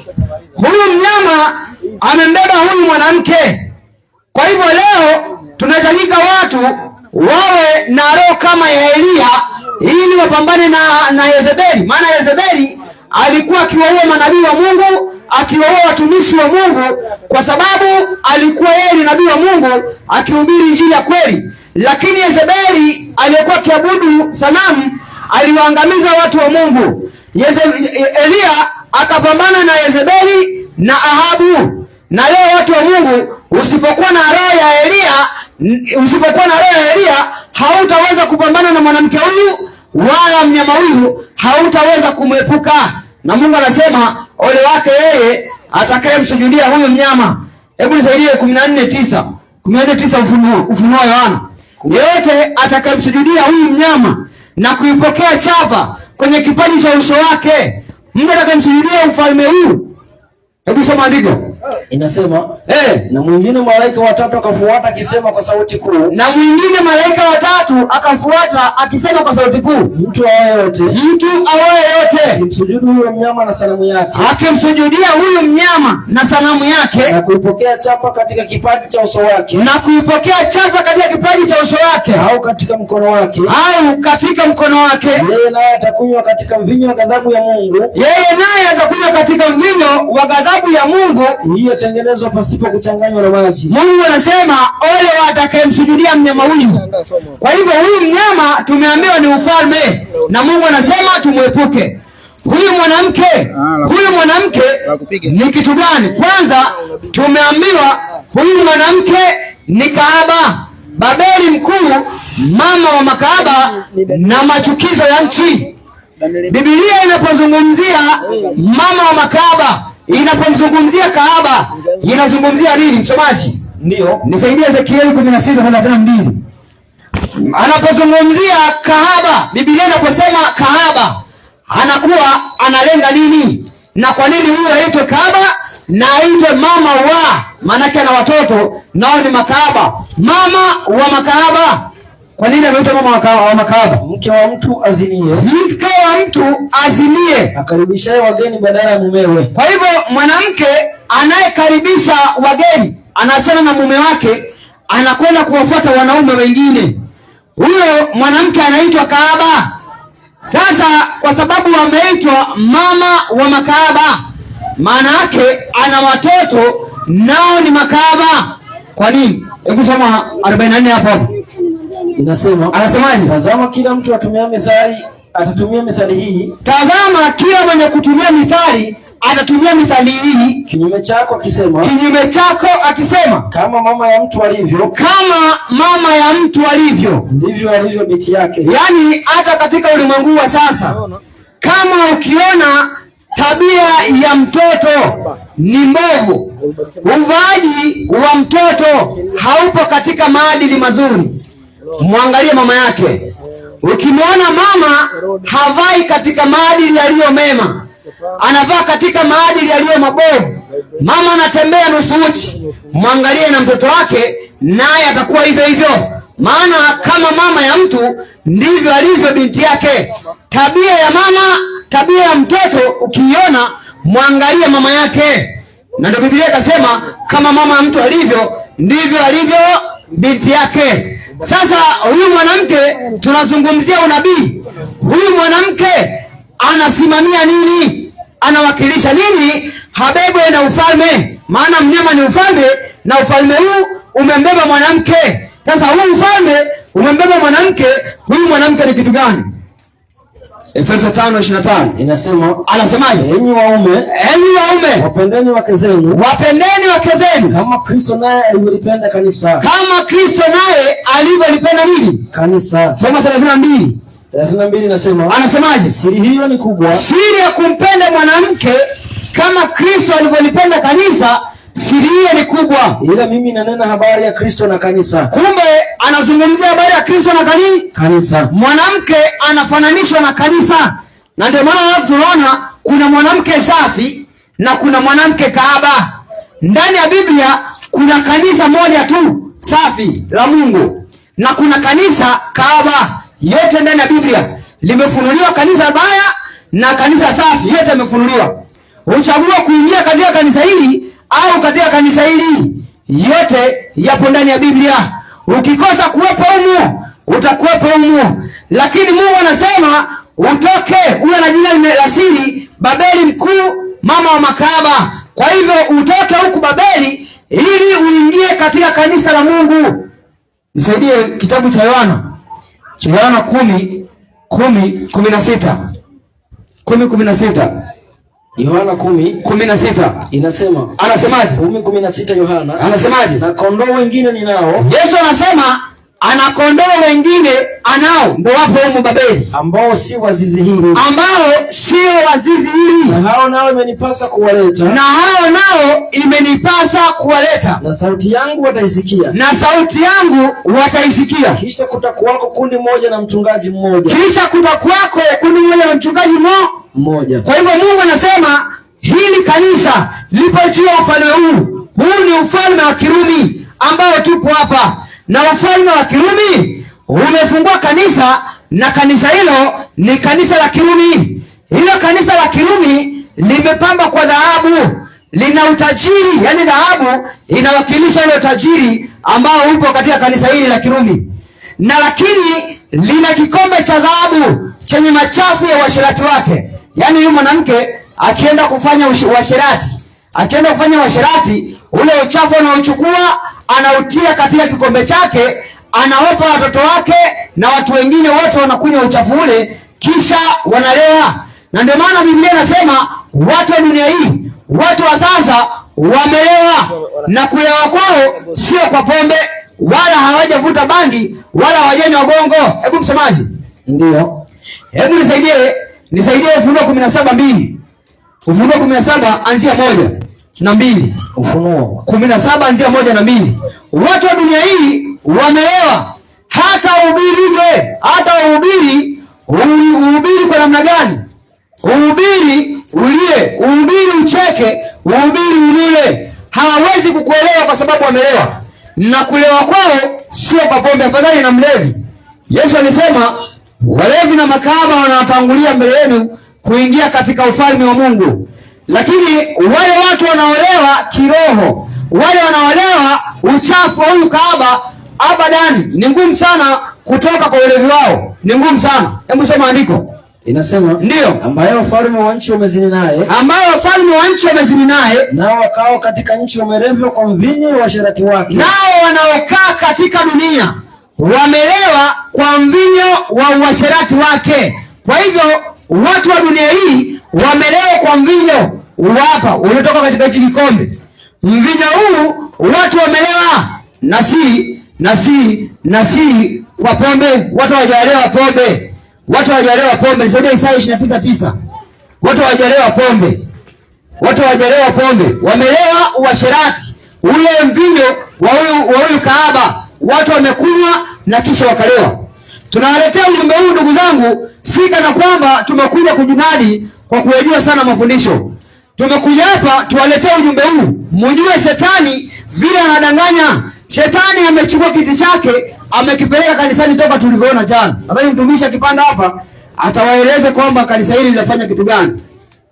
Huyu mnyama amembeba huyu mwanamke. Kwa hivyo leo tunahitajika watu wawe na roho kama ya Elia ili wapambane na Yezebeli. Maana Yezebeli alikuwa akiwaua manabii wa Mungu, akiwaua watumishi wa Mungu, kwa sababu alikuwa yeye ni nabii wa Mungu akihubiri injili ya kweli. Lakini Yezebeli aliyekuwa akiabudu sanamu aliwaangamiza watu wa Mungu. Elia akapambana na Yezebeli na Ahabu. Na leo watu wa Mungu, usipokuwa na roho ya Elia, usipokuwa na roho ya Elia hautaweza kupambana na mwanamke huyu wala mnyama huyu, hautaweza kumwepuka. Na Mungu anasema ole wake yeye atakayemsujudia huyu mnyama. Hebu nisaidie 14:9. 14:9 Ufunuo Yohana. Yeyote atakayemsujudia huyu mnyama na kuipokea chapa kwenye kipaji cha uso wake, mtu atakayemsujudia ufalme huu. Hebu soma andiko. Inasema, na mwingine malaika watatu akafuata akisema kwa sauti kuu, Na mwingine malaika watatu akafuata akisema kwa sauti kuu, mtu awaye yote mtu awaye yote akimsujudu huyo mnyama na sanamu yake, akimsujudia huyu mnyama na sanamu yake, na kuipokea chapa katika kipaji cha uso wake, na kuipokea chapa katika kipaji cha uso wake, au katika mkono wake, au katika mkono wake, yeye naye atakunywa katika mvinyo wa ghadhabu ya Mungu, yeye naye atakunywa katika mvinyo wa ghadhabu ya Mungu iliyotengenezwa pasipo kuchanganywa na maji. Mungu anasema ole wa atakayemsujudia mnyama huyu. Kwa hivyo huyu mnyama tumeambiwa ni ufalme, na Mungu anasema tumwepuke. Huyu mwanamke, huyu mwanamke ni kitu gani? Kwanza tumeambiwa huyu mwanamke ni kahaba, Babeli mkuu, mama wa makahaba na machukizo ya nchi. Biblia inapozungumzia mama wa makahaba, inapomzungumzia kahaba, inazungumzia nini msomaji? Ndio. Nisaidie Ezekieli 16:32. Anapozungumzia kahaba, Biblia inaposema kahaba, anakuwa analenga nini? Na kwa nini huyu aitwe kahaba na aitwe mama wa? Maanake ana watoto nao ni makahaba, mama wa makahaba. Kwa nini ameitwa mama wa makahaba? Mke wa mtu azinie, Mke wa mtu azinie, akaribishaye wageni badala ya mumewe. Kwa hivyo mwanamke anayekaribisha wageni anaachana na mume wake, anakwenda kuwafuata wanaume wengine. Huyo mwanamke anaitwa kahaba. Sasa kwa sababu ameitwa mama wa makahaba, maana yake ana watoto nao ni makahaba. Kwa nini? Hebu soma 44 hapo hapo. Inasema, Anasemaje? tazama kila mtu atumia mithali atatumia mithali hii Tazama, kila mwenye kutumia mithali atatumia mithali hii kinyume chako akisema, kinyume chako akisema, kama mama ya mtu alivyo, kama mama ya mtu alivyo. ndivyo alivyo binti yake. Yaani hata katika ulimwengu wa sasa, kama ukiona tabia ya mtoto ni mbovu, uvaaji wa mtoto haupo katika maadili mazuri, mwangalie mama yake. Ukimwona mama havai katika maadili yaliyo mema, anavaa katika maadili yaliyo mabovu, mama anatembea nusu uchi, mwangalie na mtoto wake, naye atakuwa hivyo hivyo. Maana kama mama ya mtu ndivyo alivyo binti yake. Tabia ya mama, tabia ya mtoto ukiiona, mwangalie mama yake. Na ndio Biblia ikasema kama mama ya mtu alivyo ndivyo alivyo binti yake. Sasa huyu mwanamke tunazungumzia unabii. Huyu mwanamke anasimamia nini? Anawakilisha nini? Habebwe na ufalme, maana mnyama ni ufalme, na ufalme huu umembeba mwanamke. Sasa huu ufalme umembeba mwanamke, huyu mwanamke ni kitu gani? Efeso 5:25 Inasema, anasemaje? enyi waume, Enyi waume, wapendeni wake zenu wapendeni wake zenu kama Kristo naye alivyolipenda kanisa. kama Kristo naye alivyolipenda nini? Kanisa. Soma 32 32 inasema, anasemaje? siri hiyo ni kubwa, Siri ya kumpenda mwanamke kama Kristo alivyolipenda kanisa, siri hiyo ni kubwa. ila mimi nanena habari ya Kristo na kanisa. Kumbe anazungumzia habari ya Kristo na kanisa. Kanisa. Mwanamke anafananishwa na kanisa, na ndio maana watu tunaona kuna mwanamke safi na kuna mwanamke kahaba. Ndani ya Biblia kuna kanisa moja tu safi la Mungu na kuna kanisa kahaba. Yote ndani ya Biblia limefunuliwa, kanisa baya na kanisa safi, yote yamefunuliwa. Uchagua kuingia katika kanisa hili au katika kanisa hili, yote yapo ndani ya Biblia. Ukikosa kuwepo humu utakuwepo humu, lakini Mungu anasema utoke, uwe na jina la siri, Babeli mkuu, mama wa makahaba. Kwa hivyo utoke huku Babeli ili uingie katika kanisa la Mungu. Nisaidie kitabu cha Yohana, cha Yohana 10:10:16, 10:16, Yohana 10 16, inasema, anasemaje? 10:16 Yohana, Anasemaje? na kondoo wengine ninao Yesu anasema ana kondoo wengine anao, ndio wapo humu Babeli, ambao si wa zizi hili, ambao sio wa zizi hili, na hao nao imenipasa kuwaleta, na hao nao imenipasa kuwaleta, na sauti yangu wataisikia. na sauti yangu wataisikia. Kisha kutakuwako kundi moja na mchungaji mmoja Kisha kutakuwako kundi moja na mchungaji mmoja. Kwa hivyo Mungu anasema hili kanisa lipo juu ya ufalme huu. Huu ni ufalme wa Kirumi ambao tupo hapa, na ufalme wa Kirumi umefungua kanisa, na kanisa hilo ni kanisa la Kirumi. Hilo kanisa la Kirumi limepambwa kwa dhahabu, lina utajiri, yani dhahabu inawakilisha ule utajiri ambao upo katika kanisa hili la Kirumi, na lakini lina kikombe cha dhahabu chenye machafu ya uasherati wake. Yaani huyu mwanamke akienda kufanya uasherati, akienda kufanya uasherati, ule uchafu anaochukua anautia katika kikombe chake, anawapa watoto wake na watu wengine wote wanakunywa uchafu ule, kisha wanalewa. Na ndio maana Biblia inasema watu wa dunia hii, watu wa sasa wamelewa, na kulewa kwao sio kwa pombe, wala hawajavuta bangi, wala hawajanywa gongo. Hebu msomaji, Ndiyo. hebu nisaidie Ufunuo 17:2. Ufunuo 17 anzia 1 na 2. Ufunuo 17 anzia 1 na 2. Watu wa dunia hii wamelewa, hata uhubirije, hata uhubiri uhubiri kwa namna gani, uhubiri ulie, uhubiri ucheke, uhubiri ulie, hawawezi kukuelewa kwa sababu wamelewa, na kulewa kwao sio kwa pombe. Afadhali na mlevi. Yesu alisema walevi na makahaba wanawatangulia mbele yenu kuingia katika ufalme wa Mungu. Lakini wale watu wanaolewa kiroho, wale wanaolewa uchafu wa huyu kahaba, abadan ni ngumu sana kutoka kwa ulevi wao, ni ngumu sana. Hebu soma andiko. Inasema Ndiyo, ambaye wafalme wa nchi wamezini naye, ambayo wafalme wa nchi wamezini naye, nao wakao katika nchi wamerevwa kwa mvinyo wa uasherati wake. Nao wanaokaa katika dunia wamelewa kwa mvinyo wa uasherati wake. Kwa hivyo watu wa dunia hii wamelewa kwa mvinyo hapa uliotoka katika hichi kikombe. Mvinyo huu watu wamelewa, na si kwa pombe. Watu hawajalewa pombe, watu hawajalewa pombe. Nisaidie Isaya 29:9. Watu hawajalewa pombe, watu hawajalewa pombe, wamelewa uasherati, ule mvinyo wa huyu kahaba, watu wamekunywa na kisha wakalewa. Tunawaletea ujumbe huu ndugu zangu, si kana kwamba tumekuja kujinadi kwa kuyajua sana mafundisho. Tumekuja hapa tuwaletee ujumbe huu, mujue shetani vile anadanganya. Shetani amechukua kiti chake amekipeleka kanisani toka tulivyoona jana. Nadhani mtumishi akipanda hapa atawaeleze kwamba kanisa hili linafanya kitu gani.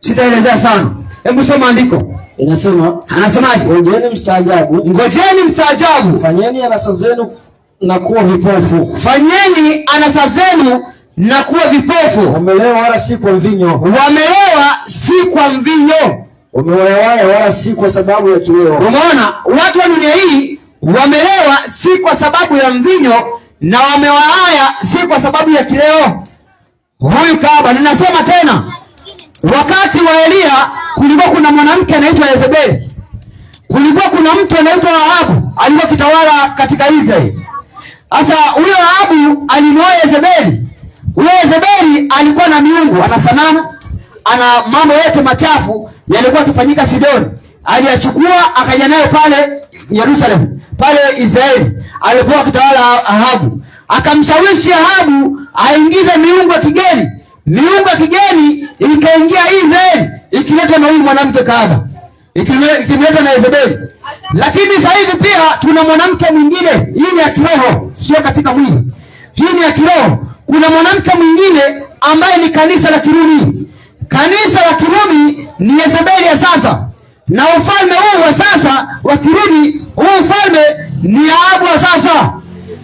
Sitaelezea sana. Hebu soma andiko. Inasema, Anasemaje? ngojeni mstaajabu, Ngojeni mstaajabu, fanyeni anasa zenu na kuwa vipofu, fanyeni anasa zenu na kuwa vipofu. Wamelewa wala si kwa mvinyo, Wamelewa si kwa mvinyo. Wamewayawaya wala si kwa sababu ya kileo. Umeona, watu wa dunia hii wamelewa si kwa sababu ya mvinyo, na wamewahaya si kwa sababu ya kileo. Huyu kahaba, ninasema tena, wakati wa Eliya kulikuwa kuna mwanamke anaitwa Yezebeli, kulikuwa kuna mtu anaitwa Ahabu, alikuwa akitawala katika Israeli. Sasa huyo Ahabu alimwoa Yezebeli. Huyo Yezebeli alikuwa na miungu, ana sanamu, ana mambo yote machafu yalikuwa yakifanyika Sidoni. Aliyachukua akaja nayo pale Yerusalemu, pale Israeli alipokuwa akitawala Ahabu. Akamshawishi Ahabu aingize miungu ya kigeni. Miungu ya kigeni ikaingia Israeli, ikiletwa na huyu mwanamke kahaba, ikiletwa na Yezebeli. Lakini sasa hivi pia tuna mwanamke mwingine, hii ni ya kiroho, sio katika mwili. Hii ni ya kiroho. Kuna mwanamke mwingine ambaye ni kanisa la Kirumi. Kanisa la Kirumi ni Yezebeli ya sasa, na ufalme huu wa sasa wa Kirumi, huu ufalme ni Ahabu wa sasa.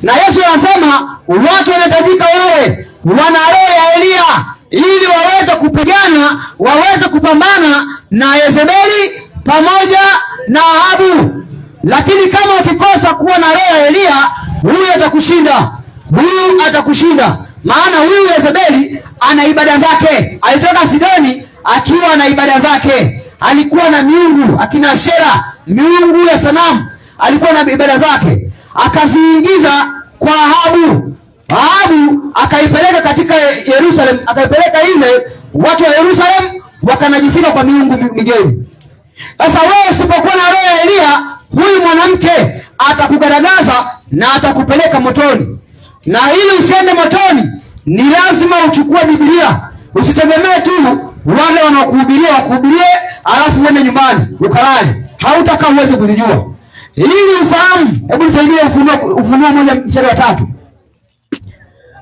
Na Yesu anasema watu wanahitajika wawe wana roho ya Eliya ili waweze kupigana, waweze kupambana na Yezebeli pamoja na Ahabu. Lakini kama ukikosa kuwa na roho ya Eliya, huyu atakushinda, huyu atakushinda. Maana huyu Yezebeli ana ibada zake. Alitoka Sidoni akiwa na ibada zake, alikuwa na miungu akina Ashera, miungu ya sanamu, alikuwa na ibada zake, akaziingiza kwa Ahabu. Ahabu akaipeleka katika Yerusalemu, akaipeleka Israeli. Watu wa Yerusalemu wakanajisika kwa miungu migeni. Sasa wewe usipokuwa na roho ya Eliya, huyu mwanamke atakugaragaza na atakupeleka motoni. Na ili usiende motoni, ni lazima uchukue Biblia. Usitegemee tu wale wanaokuhubiria wakuhubirie, alafu uende nyumbani ukalale. Hautakaa uweze kuzijua. Ili ufahamu, hebu nisaidie Ufunuo 1:3.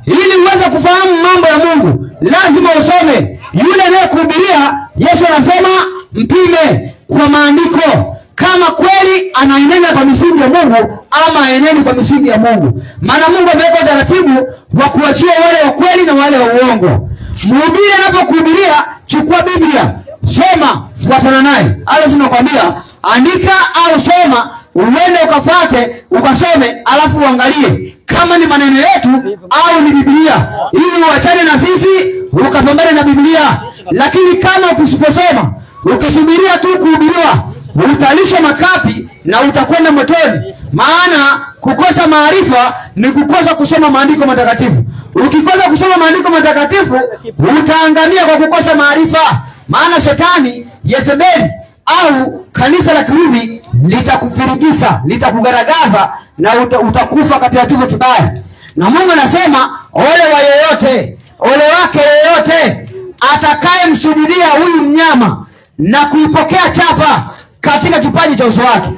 Ili uweze kufahamu mambo ya Mungu, lazima usome. Yule anayekuhubiria, Yesu anasema mpime kwa maandiko, kama kweli anaenenda kwa misingi ya Mungu ama haenendi kwa misingi ya Mungu. Maana Mungu ameweka utaratibu wa kuachia wale wa kweli na wale wa uongo. Mhubiri anapokuhubiria, chukua Biblia, soma, fuatana naye. Ala, nakwambia andika au soma, uende ukafate ukasome, alafu uangalie kama ni maneno yetu au ni Biblia, ili uachane na sisi ukapambane na Biblia. Lakini kama usiposoma ukisubiria tu kuhubiriwa, utalishwa makapi na utakwenda motoni. Maana kukosa maarifa ni kukosa kusoma maandiko matakatifu. Ukikosa kusoma maandiko matakatifu utaangamia kwa kukosa maarifa. Maana shetani, Yezebeli au kanisa la Kirumi litakufirigisa, litakugaragaza na utakufa katika kifo kibaya. Na Mungu anasema ole wa yeyote, ole wake yeyote atakayemsujudia huyu mnyama na kuipokea chapa katika kipaji cha uso wake.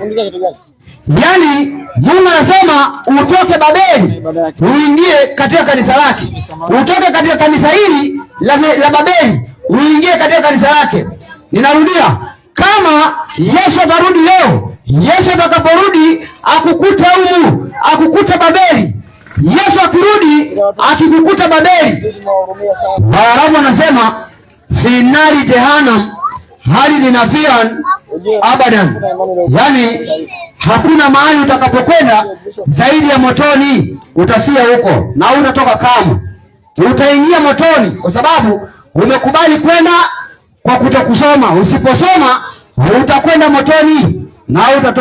Yaani Mungu anasema utoke Babeli uingie katika kanisa lake, utoke katika kanisa hili la Babeli uingie katika kanisa lake. Ninarudia, kama Yesu atarudi leo Yesu atakaporudi akukute humu, akukute Babeli. Yesu akirudi akikukuta Babeli, Waarabu wanasema fi nari jehannam khalidina fiha abadan, yaani hakuna mahali utakapokwenda zaidi ya motoni, utafia huko na utatoka kamwe, utaingia motoni kwa sababu umekubali kwenda kwa kutokusoma. Usiposoma utakwenda motoni na utatoka.